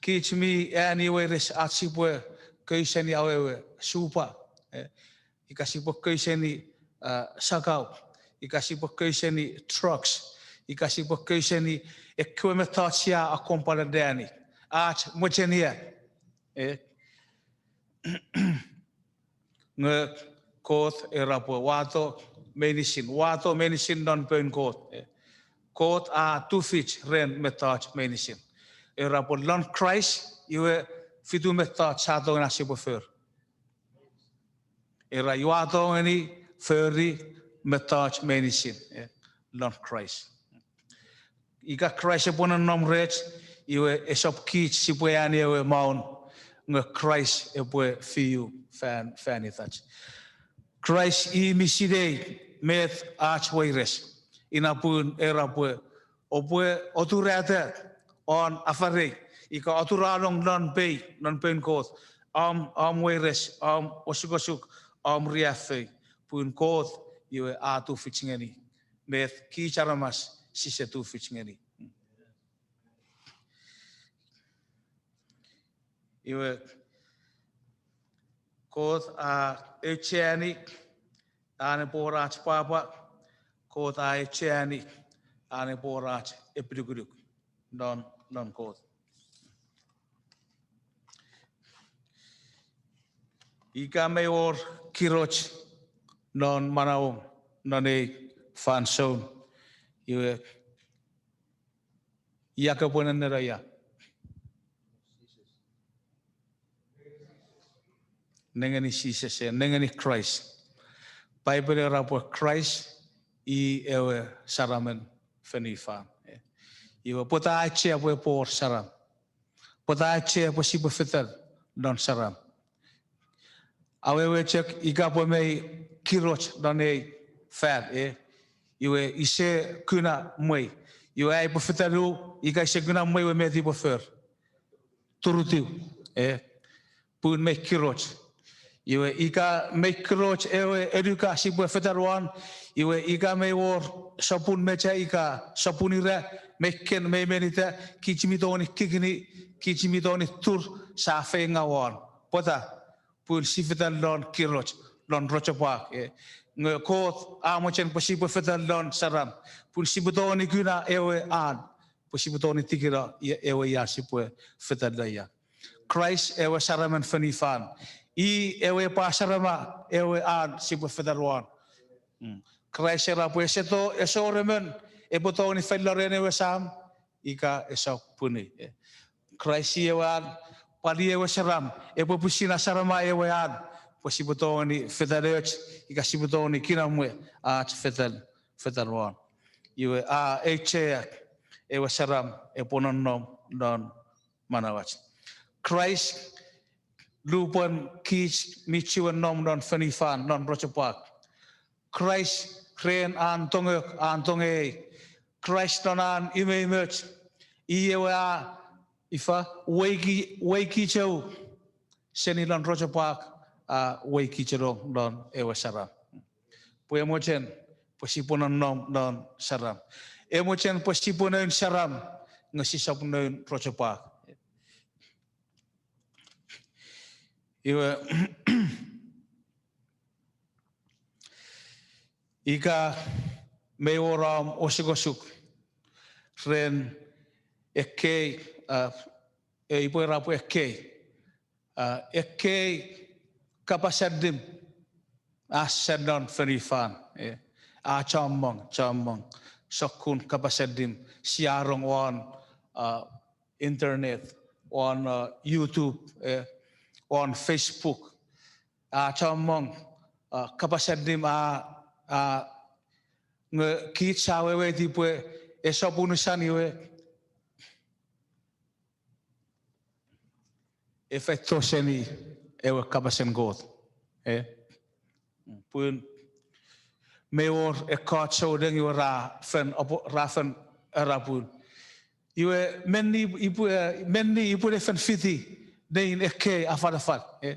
Kich mi ani weires ach sipwe kei seni awewe supa, eh, ika sipwe kei seni, ah, sakau, ika sipwe kei seni drugs, ika sipwe kei seni ekkewe mettoch sia akkom pwan anneani. Ach mochenia, eh. Nge Kot era pwe wato meinisin, wato meinisin non poun Kot, eh. Kot a tufich ren mettoch meinisin. Era pwe lon Kraist iwe fitu mettoch sia tongeni ach sipwe fori. Era ua tongeni fori mettoch meinisin, eh, lon Kraist. Ika Kraist epwe nonnom rech, iwe esap kich sipwe ani ewe maun, nge Kraist epwe fiu fan, fan itach. Kraist i mi sinei met ach weires, ina pun era pwe oupwe oturata won afarei, ika oturanong non pei, non poun Kot, om, om weires, om osukosuk, om riaffou, pun Kot iwe a tufich ngeni met kich aramas sise tufich ngeni. Iwe, Kot a aucheani an epwe wor ach pwapwa, Kot a aucheani an epwe wor ach epinukunuk non, non Kot. Ika mei wor kiroch non manauom non ei fansoun, iwe, ia kopwe nenneno ia? Nengeni Jises, eh, nengeni Kraist. Paipel era pwe Kraist i ewe saramen fonufan, eh. Iwe pwata auchea pwe epwe wor saram? Pwata auchea pwe sipwe fetan non saram? Awewe chok ika pwe mei kiroch non ei fan, eh, iwe ise kuna mwei. Iwe ai upwe fetan u, ika ise kuna mwei iwe met upwe fori? Turutiw, eh, pun mei kiroch. Iwe ika mei kiroch ewe enuka sipwe fetan won, iwe ika mei wor sopun mecha ika sopun ira, mei ken mei menita, kich mi tongeni kikini, kich mi tongeni tur, sia feiengaw won. Pwata? Pun si fetan lon kiroch, lon rochopwak, eh. Nge Kot a mochen pwe sipwe fetan lon saram, pun sipwe tongeni kuna ewe an, pwe sipwe tongeni tikino ewe ia sipwe fetan lon ia. Kraist ewe saramen fonufan. I ewe epwe asarama ewe an sipwe fetan won. Kraist era pwe ese to, ese wor emon epwe tongeni feilo ren ewe Sam ika esap pwini. Kraist i ewe an, pwal i ewe saram, epwe pwisin asarama ewe an, pwe sipwe tongeni fetanoch, ika sipwe tongeni kinamwe ach fetan, fetan won. Iwe a auchea ewe saram epwe nonnom non manauach. Kraist, lupwen kich mi chiwen nom non fonufan, non rochopwak, Kraist ren an tongok, an tongei, Kraist non an umoumoch, i ewe a, ifa, weiki, weikichou seni lon rochopwak, a weikichenong lon ewe saram. Pwe e mochen pwe sipwe nonnom non saram. E mochen pwe sipwe noun saram, nge sisap noun rochopwak. Iwe, ika mei wor om osukosuk ren ekkei, a, ei pwe era pwe ekkei, a, ekkei kapas allim a sen non fonufan, e, a chommong, chommong sokkun kapas allim sia rong won, a, internet, won, a, YouTube, e, won Facebook. a chommong, a, kapas allim a, a, nge kich sia weweiti pwe esap unusan iwe e feito seni ewe kapasen Kot. E? Pun mei wor ekkoch souneng iwe ra fen, ra fen era pun iwe menni ipwe, menni ipwe ne fen fiti nein ekkei afanafan. E?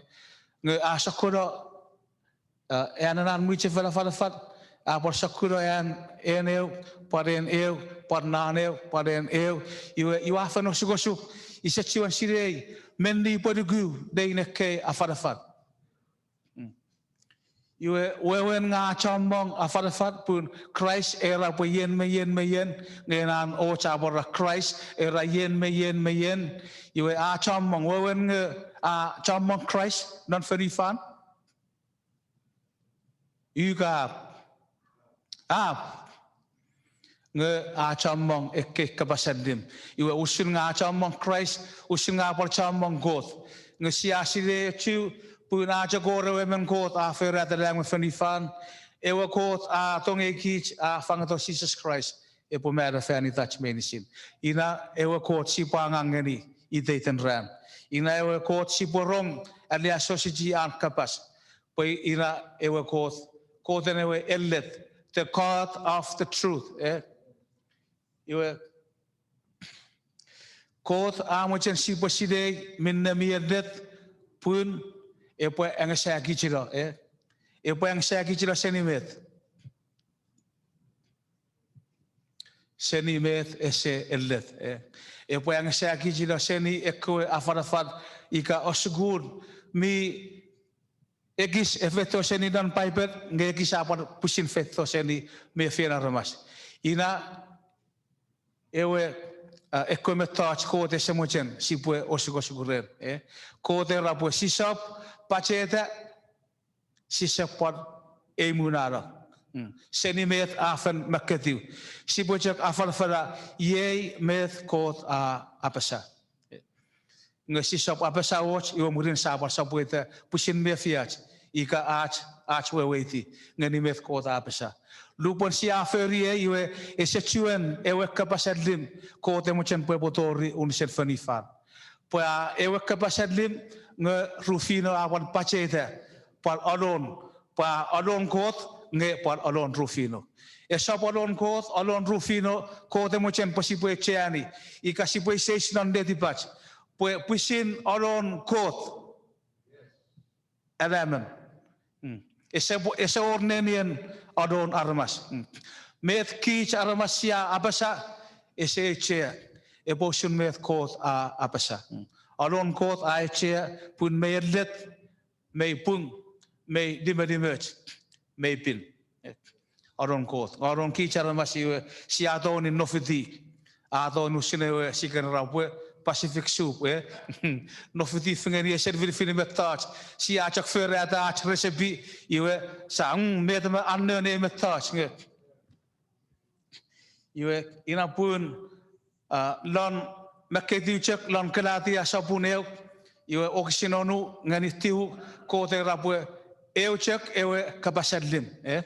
Nge a sokkono, a, an ena mwichefen afanafan, a pwan sokkono an en eu, pwan en eu, pwan nan eu, pwan en eu, iwe, iwe a fen osukosuk, ise chiwen sinei menni ipwe nuku nein ekkei afanafan. Iwe wewen nge a chommong afanafan pun Kraist era pwe ien me ien me ien, nge nan och a pwora Kraist era ien me ien me ien. Iwe a chommong, wewen nge a chommong Kraist non fonufan. Ika a Nge a chommong ekkei kapas allim. Iwe usun nge a chommong Kraist, usun nge a pwan chommong Kot. Nge sia sinei chok pun a chok wor ewe emon Kot a forata lang me fonufan. Ewe Kot a tongei kich a fangeto Jises Kraist epwe mano fan itach meinisin. Ina ewe Kot sipwe angang ngeni iteiten ran. Ina ewe Kot sipwe rong aleasochisi an kapas. Pwe ina ewe Kot, Koten ewe ennet, the God of the truth, e? Iwe, Kot a mochen sipwe sinei minne mi ennet, pun epwe angesakichino, e? Epwe angesakichino seni met? Seni met ese ennet, e? Epwe angesakichino seni ekkewe afanafan ika osukun mi ekis e feito seni non Paipel, nge ekis a pwan pwisin feito seni mefien aramas. Ina ewe, a, ekkewe mettoch Kot ese mochen sipwe osukosuk ren, e? Kot era pwe sisap pacheta, sisap pwan eimunano. Seni met a fen makketiw. Sipwe chok afanafana iei met Kot a apasa. Nge sisap apasa och, iwe mwirin sia pwan sopweta pwisin mefiach, ika ach, ach weweiti ngeni met Kot a apasa. Lupwen sia fori ei, iwe ese chuen ewe kapas allim Kot e mochen pwe epwe tori unusen fonufan. Pwe a ewe kapas allim nge Rufino a pwan pacheta, pwan alon, pwe a alon Kot nge pwan alon Rufino. Esap alon Kot, alon Rufino, Kot e mochen pwe sipwe aucheani, ika sipwe iseis non netipach, pwe pwisin alon Kot anaemon. Ese, ese wor nenien alon aramas. Met kich aramas sia apasa, ese auchea, epwe usun met Kot a apasa. Alon Kot a auchea, pun mei ennet, mei pung, mei nimenimoch, mei pin. Alon Kot. Alon kich aramas iwe sia tongeni nofiti. A tongeni usun ewe siken era pwe Pacific Soup, e? Nofiti fengeni ese nifinifin mettoch. Sia chok forata ach recipe, iwe sia, mm, met me anon ei mettoch, nge. Iwe, ina pun, a, lon makketiw chok lon Kalatia sopun eu, iwe wokisin onu ngeni tiw, Kot era pwe eu chok ewe kapas allim, e?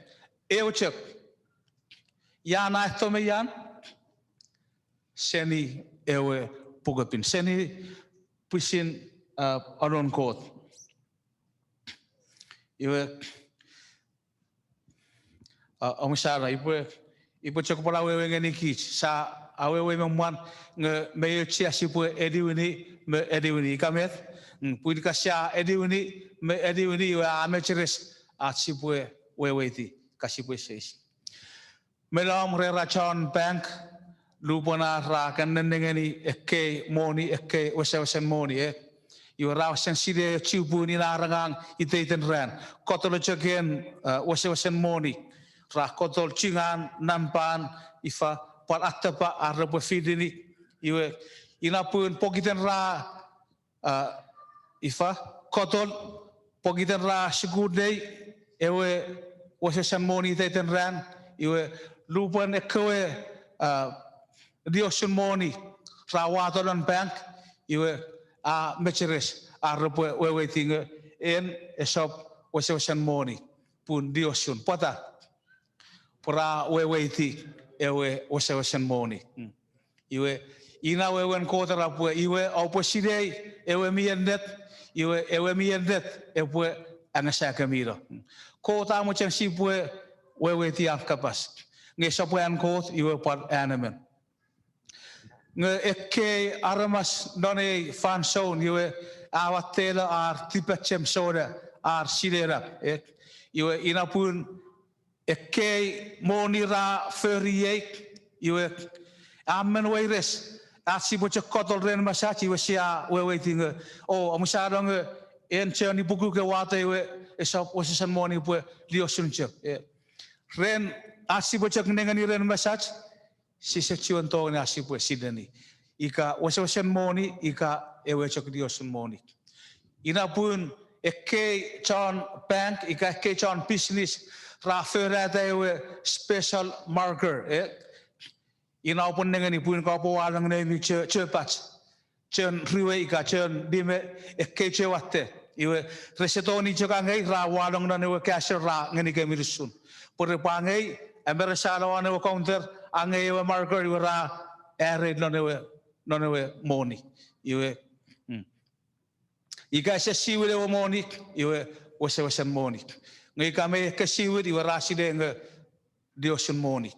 Eu chok. Ian a eto me ian? Seni ewe pukepin. Seni pwisin, a, alon Kot. Iwe, a, omusano, ipwe, ipwe chok pwal awewe ngeni kich. Sia awewe me mwan nge mei auchea sipwe eniwini me eniwini. Ika met? Mm, pun ika sia eniwini me eniwini iwe a mecheres ach sipwe weweiti, ika sipwe iseis. Me lom re ra chon bank, lupwen ar ra kan nennengeni ekkei moni, ekkei wesewesen moni, e. Iwe ra wesen sinei chupun ina ar angang iteiten ran. Kotol choken, a, wesewesen moni. Ra kotol chungan, nampan, ifa, pwan attapa ar repwe filini. Iwe, ina pun pokiten ra a, ifa, kotol, pokiten ra sukun nei ewe wesewesen moni iteiten ran, iwe lupwen ekkewe, a, niosun moni ra wato non bank, iwe a mecheres ar repwe weweiti nge en esap wesewesen moni, pun liosun. Pwata? Pwe ra weweiti ewe wesewesen moni. Iwe, ina wewen Kot era pwe, iwe oupwe sinei ewe mi ennet, iwe ewe mi ennet epwe angasakemino. Kot a mochen sipwe weweiti an kapas. Nge sopwe an Kot, iwe pwan an emon. Nge ekkei aramas non ei fansoun, iwe, a watteno ar tipachem sona, ar sinenap, e. Iwe, ina pun ekkei moni ra fori ei, iwe, a men weires, ach sipwe chok kotol ren mesach, iwe sia weweiti nge, o, omusano nge, en chon ipuku ke wato, iwe, esap wesewesen moni pwe liosun chok, e. Ren ach sipwe chok nengeni ren mesach, sise chiwen tongeni ach sipwe sineni ika wesewesen moni ika ewe chok liosun moni. Ina pun ekkei chon bank ika ekkei chon business ra forata ewe special marker, e. Ina oupwe nengeni pun kopwe walong neimi che-, chepach. Chon rue ika chon lime, ekkei che watte. Iwe, rese tongeni chok angei, ra walong non ewe cashier ra ngenikemi usun. Pwe repwe angei, ameresalo won ewe counter, angei ewe marker, iwe ra arei non ewe, non ewe moni. Iwe, ika ese siwin ewe moni, iwe wesewesen moni. Nge ika mei ekkesiwin, iwe ra sinei nge liosun moni.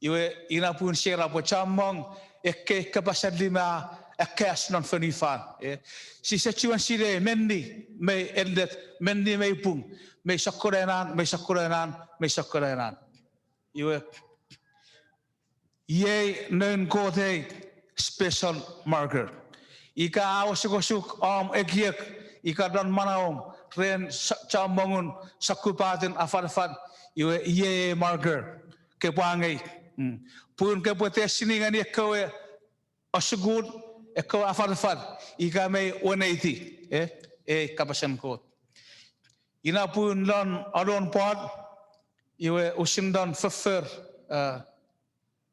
Iwe ina pun sia era pwe chommong ekkei kapasen lime a akkas non fonufan, e. Sise chiwen sinei menni mei ennet, menni mei pung, mei sokkono ena, mei sokkono ena, mei sokkono ena. Iwe, iei noun Kot ei special marker. Ika a osukosuk om ekiek, ika non manauom, ren so-, chommongun sokkopaten afanafan, iwe iei ei marker. Kopwe angei. Pun kopwe tesini ngeni ekkewe asukun, ekkewe afanafan, ika mei weneiti, e, ei kapasen Kot. Ina pun lon alon Paul, iwe usun lon foffor, a,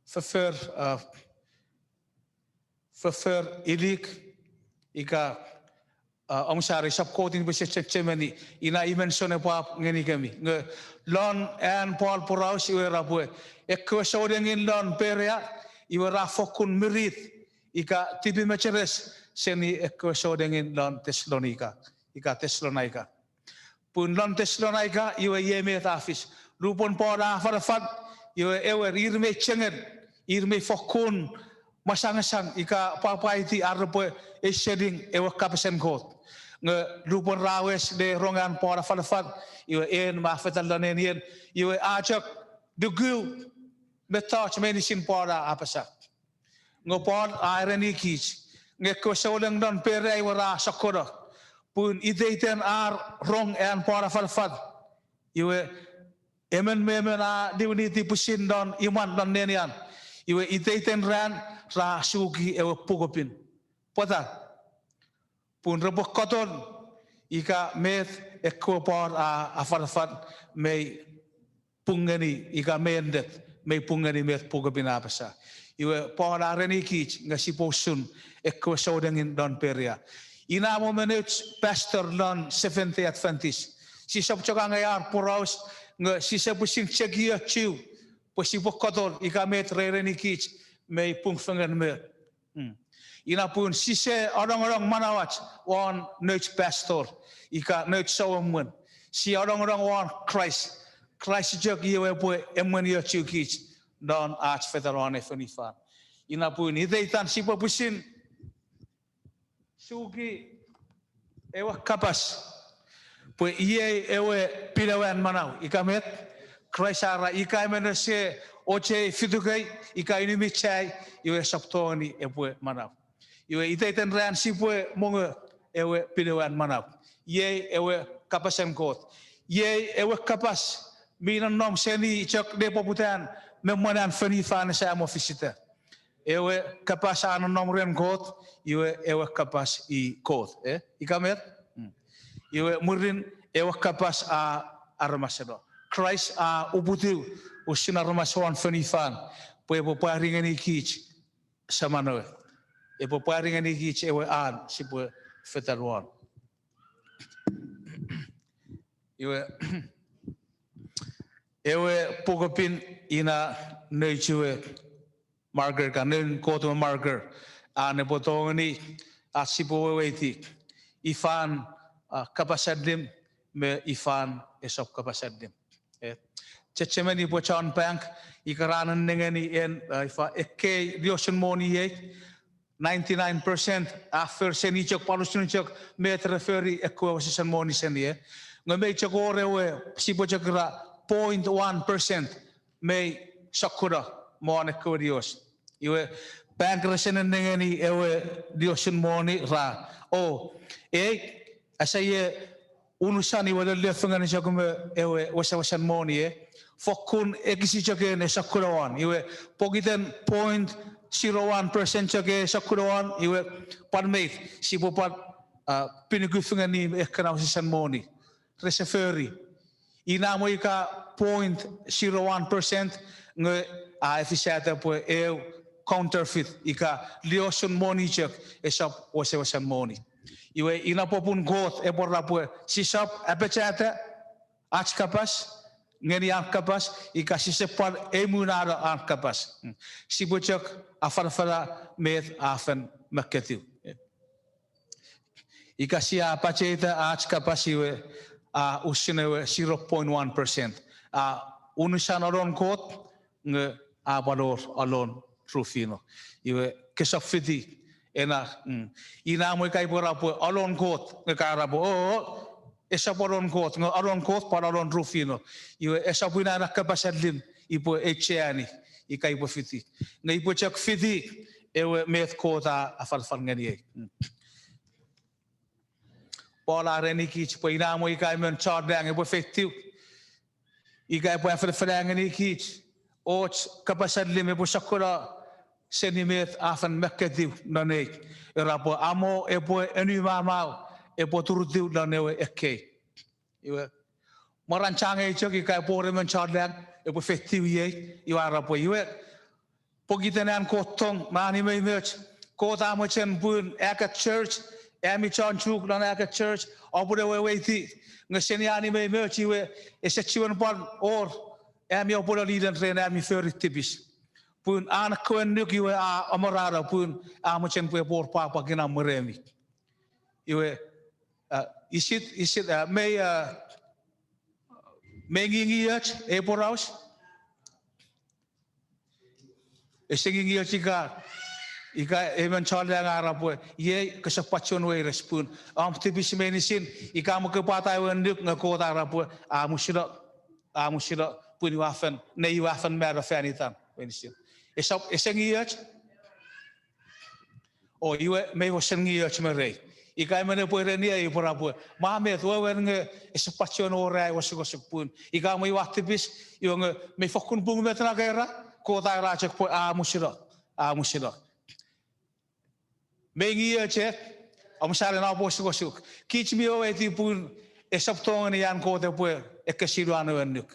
foffor, a, foffor ilik, ika, a, omusano, sap Kot in pwe sia chechemeni, ina i mention epwap ngenikemi. Nge lon an Paul poraus iwe era pwe, ekkewe sounengin lon Perea, iwe ra fokkun mirit, ika tipi mecheres seni ekkewe sounengin lon Tesalonika, ika Tesalonaika. Pun lon Tesalonaika, iwe iei met a fis. Lupwen Paul a afanafan, iwe ewer, ir mei chengel, ir mei fokkun masangasang ika pwapwaiti ar repwe ausening ewe kapasen Kot. Nge lupwen ra wes le rong an Paul afanafan, iwe en me a fetal lon nenien, iwe a chok luku mettoch meinisin Paul a apasa. Nge Paul a erenikich, nge ekkewe souneng lon Perea iwe ra sokkono. Pun iteiten ar rong an Paul afanafan, iwe emon me emon a liwiniti pwisin lon imwan lon nenian. Iwe iteiten ran ra suki ewe pukepin. Pwata? Pun repwe kotol ika met ekkewe Paul a afanafan mei pung ngeni ika mei ennet, mei pung ngeni met pukepin a apasa. Iwe Paul a erenikich nge sipwe usun ekkewe sounengin lon Perea. Ina mo me nouch pastor lon Seventh Day Adventist, sisap chok angei ar poraus, nge sise pwisin cheki ochu pwe sipwe kotol ika met re erenikich mei pung fengen me Ina pun sise anongonong manauach won nouch pastor ika nouch souemwen. Sia anongonong won Kraist. Kraist chok i ewe epwe emweniochukich non ach fetan won ei fonufan. Ina pun iteitan sipwe pwisin suki ewe kapas pwe iei ewe pinewan manau. Ika met? Kraist a era, ika emon ese ochei fitukei ika inumich ai, iwe esap tongeni epwe manau. Iwe iteiten ran sipwe mongo ewe pinewan manau. Iei ewe kapasen Kot. Iei ewe kapas mi nonnom seni chok nepoputan me mwen an fonufan ese mo fisita. Ewe kapas a nonnom ren Kot, iwe ewe kapas i Kot, e? Ika met? Iwe mwirin ewe kapas a aramaseno. Kraist a uputiw usun aramas won fonufan pwe epwe pwari ngenikich saman ewe. Epwe pwari ngenikich ewe an sipwe fetan won. Iwe, ewe pukepin ina nouch we marker, ka noun Kot we marker, an epwe tongeni ach sipwe weweiti ifan, a, kapas allim me ifan esap kapas allim. E, chechemeni pwe chon bank, ika ra nennengeni en, a, ifa ekkei liosun moni ei, ninety-nine percent a for seni chok, pwal usun chok met re fori ekkewe wesewesen moni seni e. Nge mei chok wor ewe, sipwe chok ira, point one percent mei sokkono mwen ekkewe lios. Iwe, bank rese nennengeni ewe liosun moni ra, o, ei, ese ie unusan iwe lelefengeni chok me ewe wesewesen moni e. Fokkun ekis chok en e sokkono won. Iwe, pokiten point zero one percent chok e sokkono won, iwe, pwan mei, sipwe pwan, a, pinuku fengeni ekkena wesewesen moni. Rese fori. Ina mo ika point zero one percent nge a efisata pwe eu counterfeit, ika liosun moni chok, esap wesewesen moni. Iwe ina popun Kot epwe ra pwe sisap apachata ach kapas ngeni an kapas, ika sisap pwan eimunano an kapas. Sipwe chok afanafana met a fen mekketiw. Ika sia apachata ach kapas iwe, a usun ewe zero point one percent. A unusan alon Kot, nge a pwal wor alon rufino. Iwe kesap fiti ena, mm, ina mo ika ipwe ra pwe alon Kot, nge ka ra pwe, o, esap alon Kot, nge alon Kot pwal alon rufino. Iwe esap ina ena kapas allim ipwe echeani, ika ipwe fiti. Nge ipwe chok fiti ewe met Kot a afanafan ngeniei. Mm. Paul a erenikich pwe ina mo ika emon chon lang epwe feitiw, ika epwe afanafana ngenikich och kapas allim epwe sokkono seni met a fen mekketiw non ei, era pwe amo epwe anumamau, epwe turutiw lon ewe ekkei. Iwe, mwaran changei chok ika epwe wor emon chon lang epwe feitiw iei, iwe ra pwe iwe, pokiten an Kot tong me an nimenimoch, Kot a mochen pun Agat Church, ami chon Chuuk lon Agat Church, oupwe weweiti, nge seni an nimenimoch iwe, ese chiwen pwan wor ami oupwe lolilen ren ami fori tipis. Pun an kewe annuk iwe a amorano pun a mochen pwe epwe wor pwapwa kinamwe remi. Iwe, a, isit, isit, a, mei, a, mei ngingioch ei poraus? Ese ngingioch ika, ika emon chon lang a ra pwe, iei kosap pwan chuen weires pun om tipis meinisin, ika mo ke pwata ewe annuk nge Kot a ra pwe, a musino, a musino, pun iwe a fen, nei iwe a fen mano fan itan meinisin. Esap, ese ngingioch? O iwe mei wesen ngioch me rei. Ika emon epwe ereniei epwe ra pwe, ma met wewen nge ese pwan chuen wor ai osukosuk pun ika mwo iwe a tipis, iwe nge mei fokkun pung met na ke ra, Kot a era chok pwe a musino, a musino. Mei ngioch e, omusalen oupwe osukosuk. Kich mi weweiti pun esap tongeni an Kot epwe ekkesiwin ewe annuk.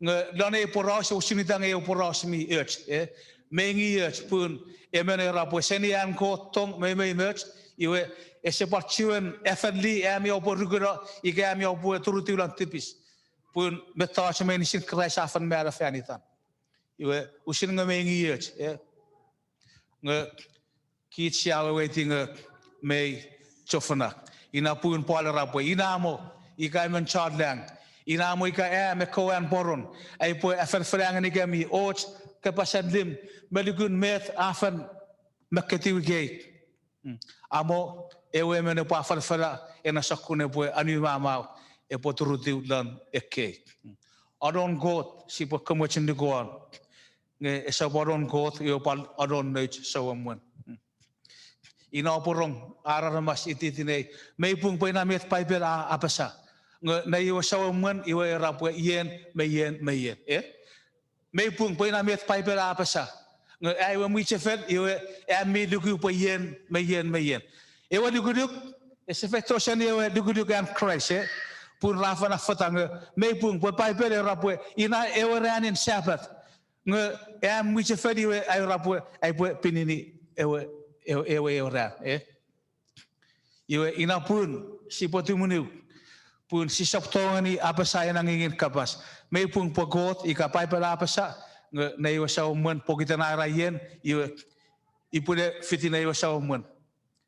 Nge lon ei poraus, usun ita nge eu poraus mi och, e, mei ngioch pun emon era pwe seni an Kot tong me nimenimoch, iwe ese pwan chuen afanni ami oupwe rukuno ika ami oupwe turutiw lon tipis. Pun mettoch meinisin Kraist a fen mano fan itan. Iwe usun nge mei ngioch, e. Nge kich sia weweiti nge mei chofona. Ina pun Paul era pwe ina mo ika emon chon lang, ina mo ika am ekkewe an poron, aipwe afanafana ngenikemi och kapas allim me lukun met a fen mekketiw ikei. Mm. Amo ewe emon epwe afanafana ena sokkun epwe anumamau, epwe turutiw lon ekkei. Mm. Anon Kot sipwe komochun nukuon. Nge esap anon Kot, iwe pwal anon nouch souemwen. Mm. Ina oupwe rong ar aramas ititinei, mei pung pwe ina met Paipel a apasa. Nge nei iwe souemwen, iwe era pwe ien me ien me ien, e? Mei pung pwe ina met Paipel a apasa. Nge ai we mwichefel, iwe am mi luku pwe ien me ien me ien. Ewe lukuluk, ese feito seni ewe lukuluk an Kraist, e? Pun ra fen affata nge mei pung pwe Paipel era pwe ina ewe ranin Sapat. Nge am mwichefel iwe ai ra pwe, aipwe pinini ewe, ewe, ewe, ewe ran, e? Iwe ina pun sipwe tumunu Pun sisap tongeni apasa ena ngingin kapas. Mei pung pwe Kot ika Paipel a apasa, nge nei we saumwen pokiten a era ien, iwe ipwene fiti nei we saumwen.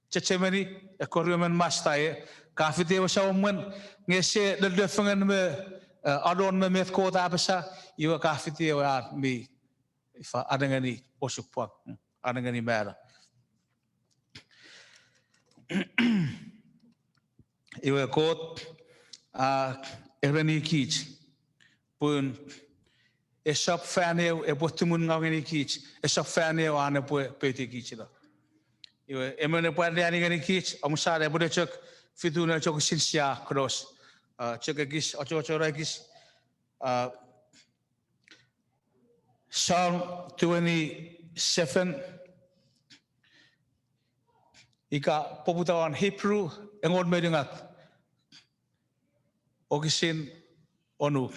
Chechemeni, ekkoch ruemon masta e, ka fiti ewe saumwen, nge ese lelefengen me, eh, alon me met Kot a apasa, iwe ka fiti ewe an mi, ifa, anengeni osupwang, mm, anengeni mala. Iwe Kot a erenikich, pun esap fan eu epwe tumun ngaw ngenikich, esap fan eu an epwe peitikich ina. Iwe emon epwe aleani ngenikich, omusala epwe chok fitu ne chok sinsia konos. Ah, chok ekis, ochocho ekis. Ah, Psalm twenty-seven, ika poputa won Hebrew engon me unungat, wokisin onu.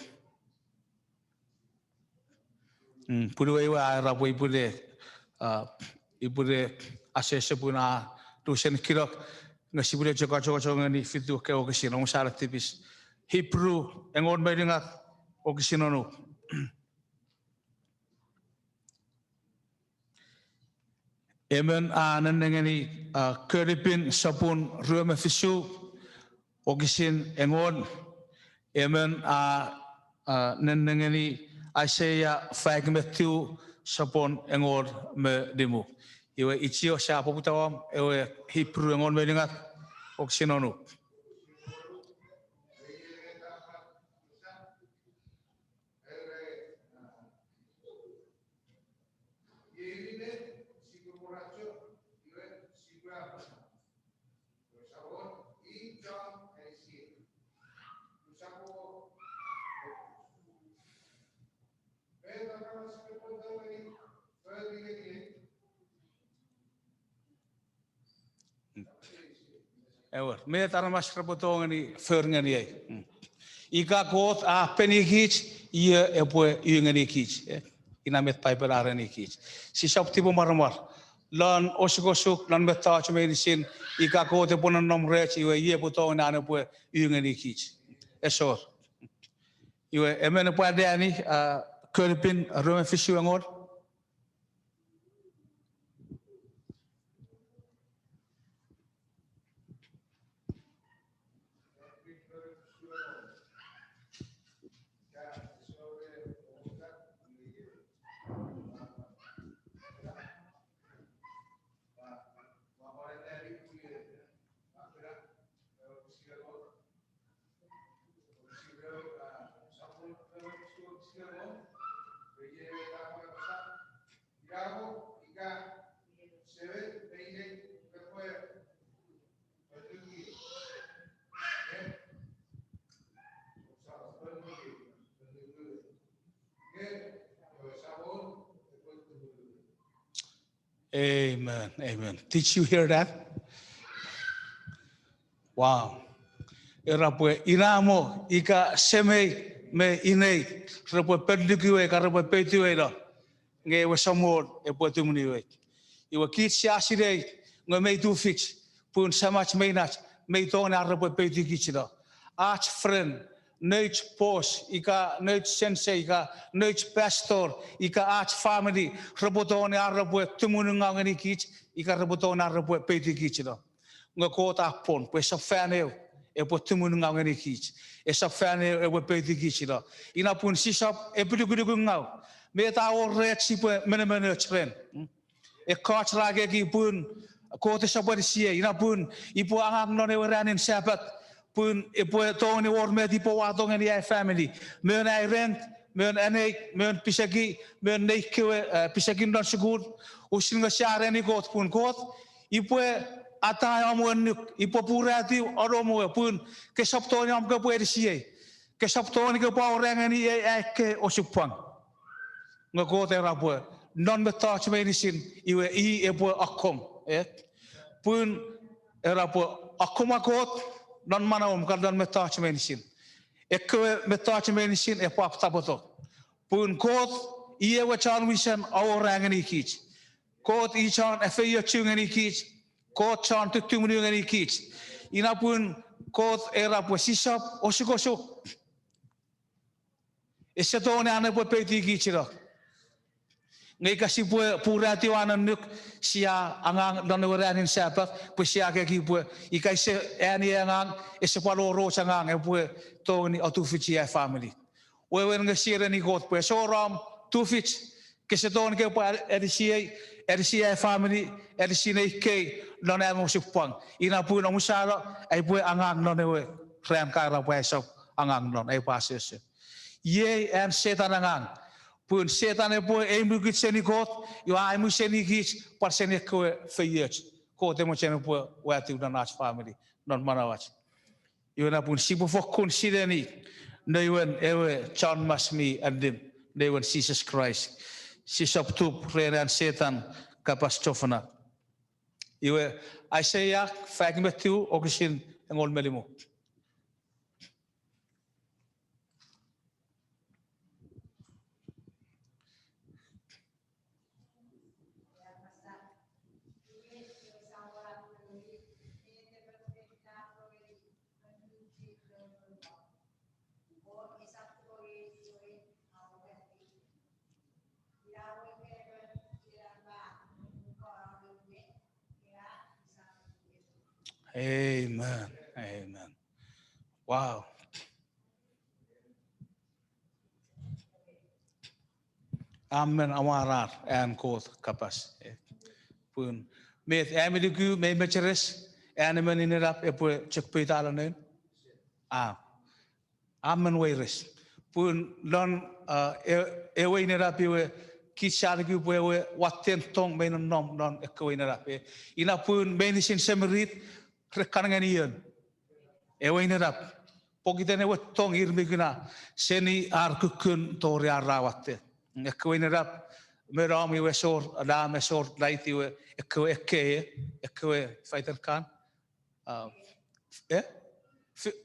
Mm, punuwei we a era pwe ipwene, ah, ipwene asese pun a lusen kinok, nge sipwene chok achocho ngeni fitu ekkewe wokisin, omusala tipis. Hebrew engon me unungat, wokisin onu. Emon a nennengeni, ah, Kolipin sopun rue me fisu, wokisin engon. Emon a, ah, nennengeni Aisea faik me tiu, sopun engon me nimu. Iwe ichio sia poputa won ewe Hebrew engon me unungat, wokisin onu. Ewer, met aramas repwe tongeni for ngeniei? Mm. Ika Kot a penikich, ie epwe u ngenikich? Eh, ina met Paipel a erenikich. Sisap tipemwaramwar. Lon osukosuk, lon mettoch meinisin, ika Kot epwe nonnom rech, iwe ie epwe tongeni an epwe u ngenikich? Esor. Iwe, emon epwe aleani, ah, Kolipin rue me fisu engon. Amen, amen. Did you hear that? Wow. Era pwe inamo ika semei me inei repwe pellukiwei ika repwe peitiweino, nge ewe Samon epwe tumunu iwe. Iwe kich sia sinei nge mei tufich, pun samach me inach mei tongeni ar repwe peitikichino. Ach friend, nouch boss, ika nouch sensei, ika nouch pastor, ika ach family, repwe tongeni ar repwe tumunungaw ngenikich, ika repwe tongeni ar repwe peitikichino. Nge Kot a pwon pwe esap fan eu epwe tumunungaw ngenikich, esap fan eu epwe peitikichino. Ina pun sisap epilukulukungaw. Met a wor rech sipwe menemenoch ren? Ekkoch ra ekieki pun Kot esap anisiei, ina pun ipwe angang non ewe ranin Sapat, pun epwe tongeni wor met ipwe wato ngeni ai family. Mon ai rent, mon anei, mon piseki, mon nei kewe, eh, pisekin non sukun, usun nge sia ereni Kot pun Kot, ipwe atai om annuk, ipwe puratiw anom we pun kesap tongeni om kopwe anisiei. Kesap tongeni kopwe awora ngeniei ai kewe osupwang. Nge Kot era pwe non mettoch meinisin iwe i epwe akkom, eh? Pun era pwe akkomwa Kot non manauom ika non mettoch meinisin. Ekkewe mettoch meinisin epwe ap tapoto. Pun Kot i ewe chon wisen awora ngenikich. Kot i chon efeiochu ngenikich. Kot chon tutumunu ngenikich. Ina pun Kot era pwe sisap osukosuk. Ese tongeni an epwe peitikich ino. Nge ika sipwe puratiw an annuk, sia angang lon ewe ranin Sapat, pwe sia keki pwe ika ese ani angang, ese pwal wor och angang epwe tongeni atufichi ai famini. Wewen nge sia ereni Kot pwe ese wor om tufich, kese tongeni ke pwe alisiei, alisi ai famini, alisi nei kei, lon am osupwang. Ina pun omusano, aipwe angang lon ewe ran ka era pwe aisap angang lon, aipwe asoso. Iei an Setan angang. Pun Setan epwe eimukich seni Kot, iwe a eimusenikich pwal seni ekkewe feioch Kot e mochen epwe watiw non ach famini, non manauach. Iwe na pun sipwe fokkun sineni noun ewe chon mas mi allim, noun Jises Kraist. Sisap tup ren an Setan kapas chofona. Iwe Aisea faik me tiu, wokisin engon me limu. Amen. Amen. Wow. Amen, amwarar an Kot kapas. Pun met ami luku mi mecheres, an emon inenap epwe chok poutalo noun? A. Amen weires. Pun lon, a, e-, ewe inenap iwe, kich sia luku pwe ewe watten tong mi nonnom lon ekkewe inenap, e. Ina pun meinisin semirit re kan ngeni ion? Ewe inenap. Pokiten ewe tong ir mi kuna seni ar kukkun tori ar ra watte. Ekkewe inenap, me nom iwe esor alarm, esor light iwe, ekkewe ekkei, ekkewe ifa itan kan, a, e?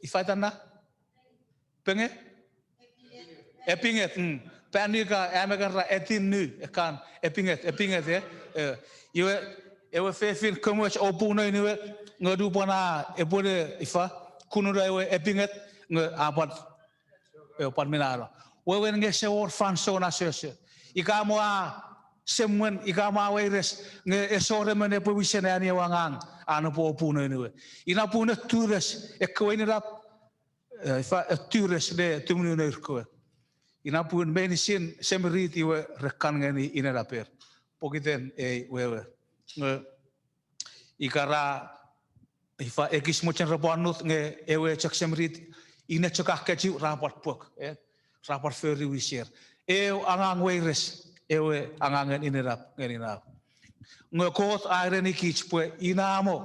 Ifa itan na? Penge? Epinget, mm. Panu ika am kan ra etinnu, ekkan epinget, epinget, e? E, iwe, ewe fefin komoch opu noun iwe, nge nupwen a epwene ifa, kununo ewe epinget, nge a pwan, e, pwan minano. Wewen nge ese wor fansoun asoso. Ika mo a semwen, ika mo a weires, nge ese wor emon epwe wisen ani ewe angang, an epwe opu noun iwe. Ina pun a tures, ekkewe inenap, e, ifa, a tures ne tumunu nour kewe. Ina pun meinisin semirit iwe re kan ngeni inenaper. Pokiten ei wewe. Nge ika ra, ifa, ekis mochen repwe annut nge ewe chok semirit, ine chok a kechiw ra pwal pwok, e? Ra pwal fori wiser. Eu angang weires, ewe angangen inenap ngeni nau. Nge Kot a erenikich pwe ina mo,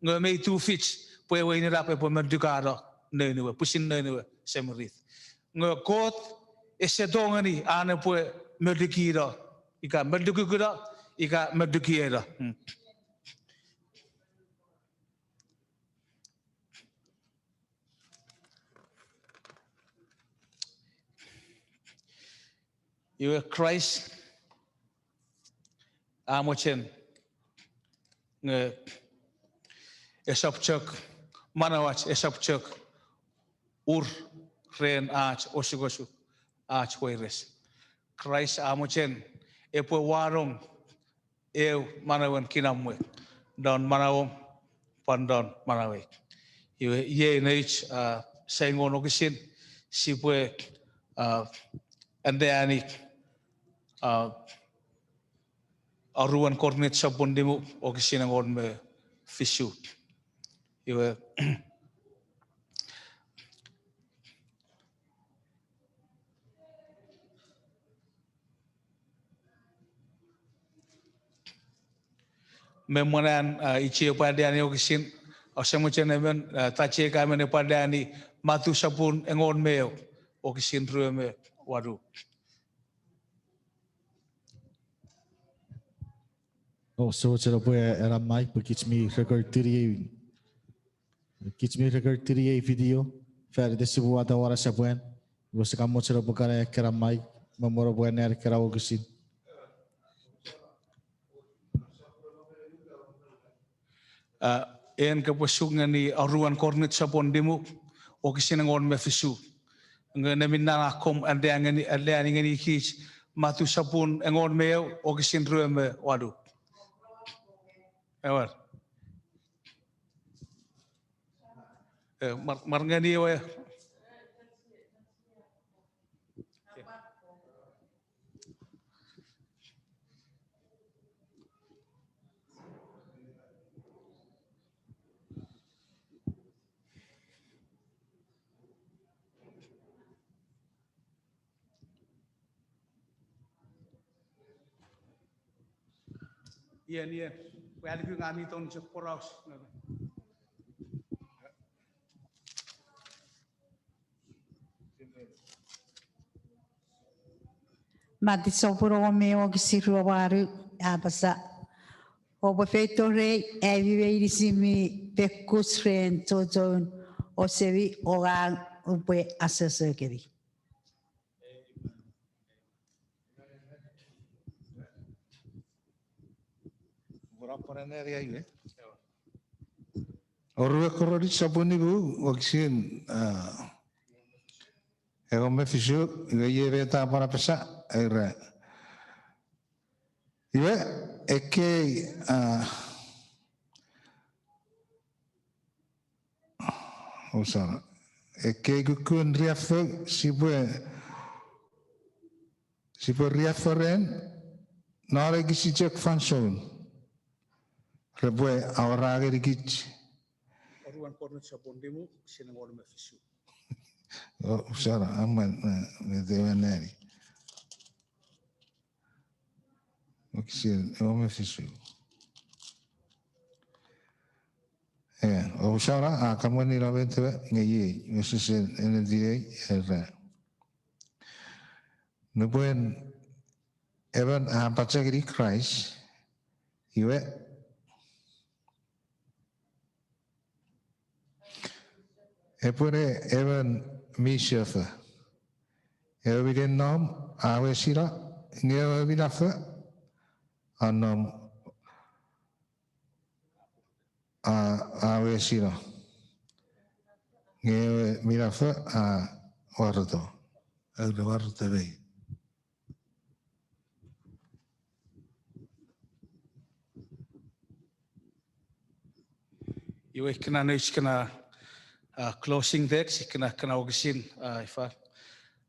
nge mi tufich pwe ewe inenap epwe melukano noun iwe, pwisin noun iwe semirit. Nge Kot ese tongeni an epwe melukino, ika melukukuno, ika melukieno. Mm. Iwe Kraist a mochen nge esap chok, manauach esap chok ur ren ach osukosuk, ach weires. Kraist a mochen epwe wanong eu manauen kinamwe non manauom, pwan non manauei. Iwe iei nouch, a, saingon wokisin, sipwe, a, anneani, a, aruen Korint sopun nimu wokisin engon me fisu. Iwe me mwen an, a, ichie pwal anneani wokisin, ause mochen emon, a, tacheka emon epwe anneani Matu sopun engon me eu, wokisin rue me wanu. O, use mochen pwe ena mic pwe kich mi record-ini ei, kich mi record-ini ei video. Fan iten sipwe wata won asepwan, iwe use kan mochen pwe kan ekkena mic me mwen pwe anneani ekkena wokisin. A, En kopwe suk ngeni aruen Korint sopun nimu, wokisin engon me fisu. Nge neminna akkom aleani ngeni, aleani ngenikich Matu sopun engon me eu, wokisin rue me wanu. Ewer. E, mar, mar ngeni ewe. Ien, ien. Pwe aliku ngang mi tongeni chok poraus. Matu sopun engon me eu wokisin rue me wanu, a apasa: Oupwe feito rei ami meinisin mi pekkus ren chochon osemi, o ngang upwe asoso kemi. Orue Korint sopun nimu, wokisin, a, engon me fisu, iwe iei met a pwan apasa, era: Iwe, ekkei, a, Ousana. Ekkei kukkun riaffou sipwe, sipwe riaffou ren, non ekis chok fansoun repwe awora ngenikich. Oruen Korint sopun nimu, wokisin engon me fisu. O, ousana, a mwan, e, met ewe nani. Wokisin engon me fisu. E, ousana, a kamwani lo met ewe, nge iei, wesesen ennetin ei, era: Nupwen emon a pache ngeni Kraist, iwe epwene emon mi sefo. Ewe mi nom a wesino, nge ewe mi nafo a nom, a, a wesino, nge ewe mi nafo a wareto. Ewe wareto mei. Iwe ikkena nouch kena, a, closing text, ikkena kena wokisin, a, ifa.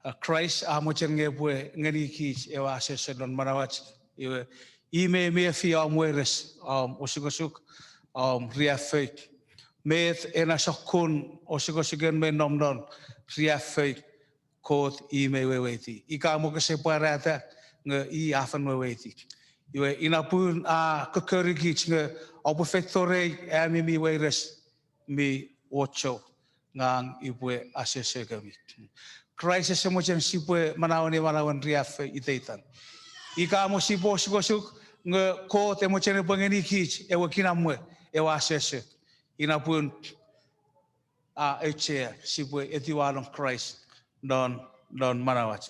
A, Kraist a mochen nge epwe ngenikich ewe asoso non manauach, iwe, i mei mefi om weires, om osukosuk, om riaffou. Met ena sokkun osukosuken mei nom non riaffou, Kot i mei weweiti. Ika mo kese pwarata, nge i a fen weweiti. Iwe ina pun a kokkorikich nge oupwe feito rei ami mi weires, mi wocho, ngang upwe asoso kemi. Kraist ese mochen sipwe manaueni manauen riaffou iteitan. Ika mo sipwe osukosuk, nge Kot e mochen epwe ngenikich ewe kinamwe, ewe asoso. Ina pun a auchea sipwe etiwa lon Kraist non, non manauach.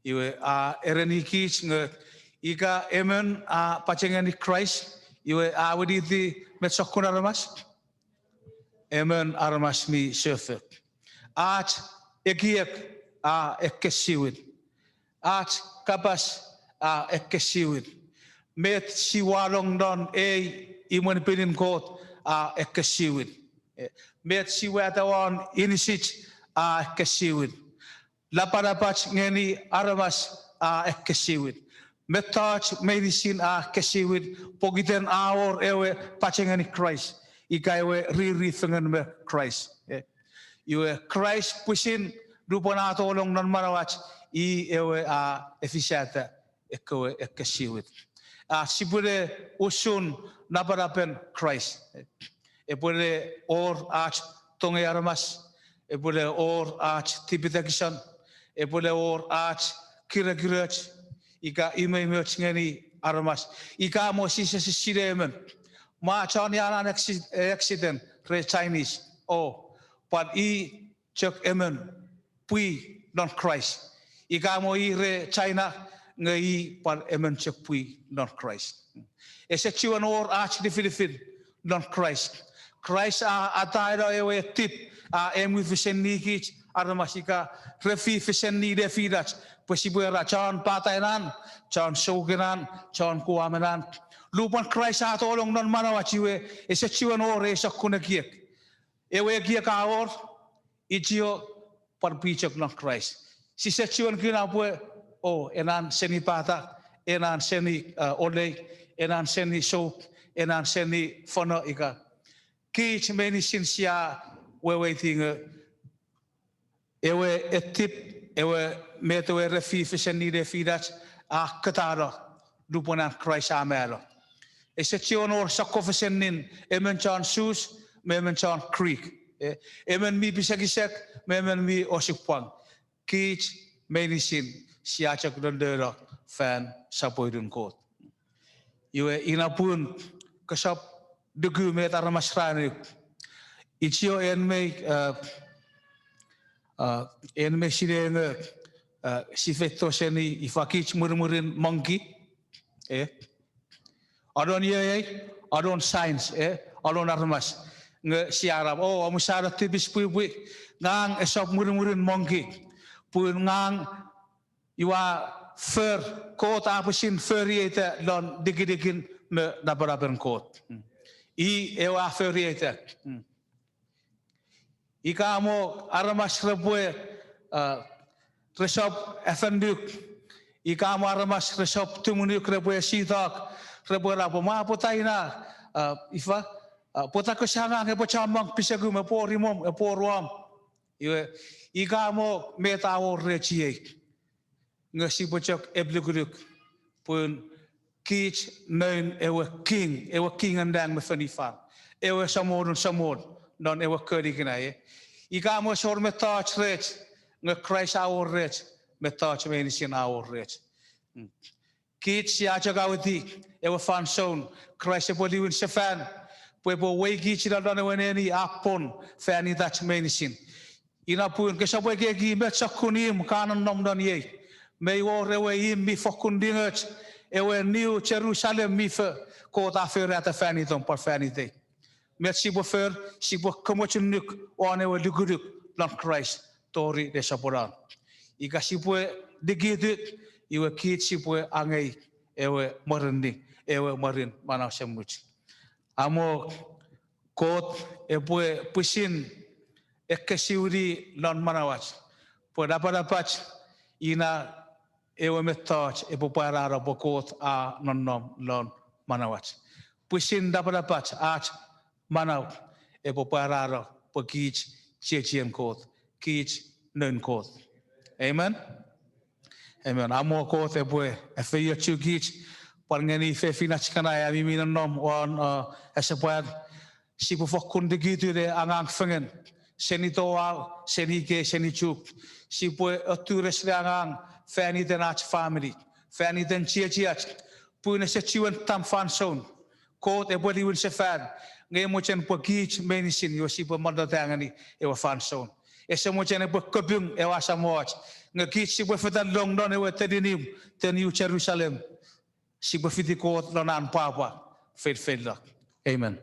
Iwe a erenikich nge ika emon a pache ngeni Kraist, iwe a winiti met sokkun aramas? Emon aramas mi sefo. Ach ekiek a ekkesiwin. Ach kapas a ekkesiwin. Met si walong non ei imwen pinin Kot a ekkesiwin. E, met si wata won inisich a ekkesiwin. Napanapach ngeni aramas a ekkesiwin. Mettoch meinisin a ekkesiwin pokiten a wor ewe pache ngeni Kraist, ika ewe riri fengen me Kraist. E, iwe Kraist pwisin nupwen a tolong non manauach, i ewe a efisata ekkewe ekkesiwin. A sipwene usun napanapen Kraist. Epwene wor ach tongei aramas, epwene wor ach tipetekison, epwene wor ach kirekiroch, ika umoumoch ngeni aramas, ika mo Jises e sinei emon. Ma chon anan acci-, accident re Chinese, o, pwan i chok emon pwi non Kraist. Ika mo i re China, nge i pwan emon chok pwi non Kraist. Ese chiwen wor ach nifinifin non Kraist. Kraist a ataeno ewe tip, a emwi fiseni kich aramas ika refi fiseni nefinach, pwe sipwe era chon patainan, chon soukenan, chon kuwamenan. Lupwen Kraist a tolong non manauach iwe, ese chiwen wor ei sokkun ekiek. Ewe ekiek a wor, ichio pwan pwichok non Kraist. Sise chiwen kuna pwe, o, enan seni pata, enan seni, a, olei, enan seni soap, enan seni fono ika. Kich meinisin sia weweiti nge ewe etip, ewe met ewe refi fiseni nefinach a ketano lupwen an Kraist a mano. Ese chiwen wor sokkofesenin emon chon Sus me emon chon Greek. E, emon mi pisekisek me emon mi osupwang. Kich meinisin sia chok nonnono fan sopwonun Kot. Iwe ina pun kosap nuku met aramas ra nuku. Ichio en mei, a, a, en mei sinei nge, a, si feito seni ifa kich mwirimwirin monkey. E, anon iei, anon science, e, anon aramas. Nge sia era, o, omusano tipis pwipwi, ngang esap mwirimwirin monkey. Pun ngang iwe a for, Kot a pwisin forieita lon nikinikin me napanapen Kot. I ewe a forieita. Ika mo aramas repwe, a, resap afannuk, ika mo aramas resap tumunuk repwe sitok, repwe era pwe mwa pwata ina, a, ifa, a, pwata kose angang epwe chommong pisekum, epwe wor imwom, epwe wor uom. Iwe, ika mo met a wor rech iei. Nge sipwe chok epilukuluk, pun kich noun ewe king, ewe king en nang me fonufan, ewe Samonun samon non ewe konikin ai. Ika mo ese wor mettoch rech, nge Kraist a wor rech, mettoch meinisin a wor rech. Kich sia chok awiti ewe fansoun Kraist epwe liwin sefan, pwe epwe weikich ina lon ewe neni a pwon fan itach meinisin. Ina pun kosapw ekieki met sokkun imw ka nonnom non iei. Mei wor ewe imw mi fokkun ningoch, ewe New Jerusalem mi fo, Kot a forata fan itom pwan fan itei. Met sipwe for, sipwe komochunuk won ewe lukuluk lon Kraist tori nesoponon. Ika sipwe nikitu, iwe kich sipwe angei ewe mwirin, ewe mwirin manau esemuch. Amo Kot epwe pwisin ekkesiwini lon manauach pwe napanapach ina ewe mettoch epwe pwarano pwe Kot a nonnom lon manauach. Pwisin napanapach ach manau epwe pwarano pwe kich chiechien Kot, kich noun Kot. Amen? Amen. Amo Kot epwe efeiochu kich, pwan ngeni fefinach kana ami mi nonnom won, a, esepwan, sipwe fokkun nikitu ne angang fengen, seni toau, seni ikei, seni chuk. Sipwe atures ne angang fan iten ach famini, fan iten chiechiach, pun ese chiwen tam fansoun. Kot epwe liwin sefan, nge mochen pwe kich meinisin iwe sipwe monnota ngeni ewe fansoun. Ese mochen epwe kopung ewe asamwach, nge kich sipwe fetan long non ewe teninimw, the New Jerusalem. Sipwe fiti Kot lon an pwapwa, feilfeilok. Amen.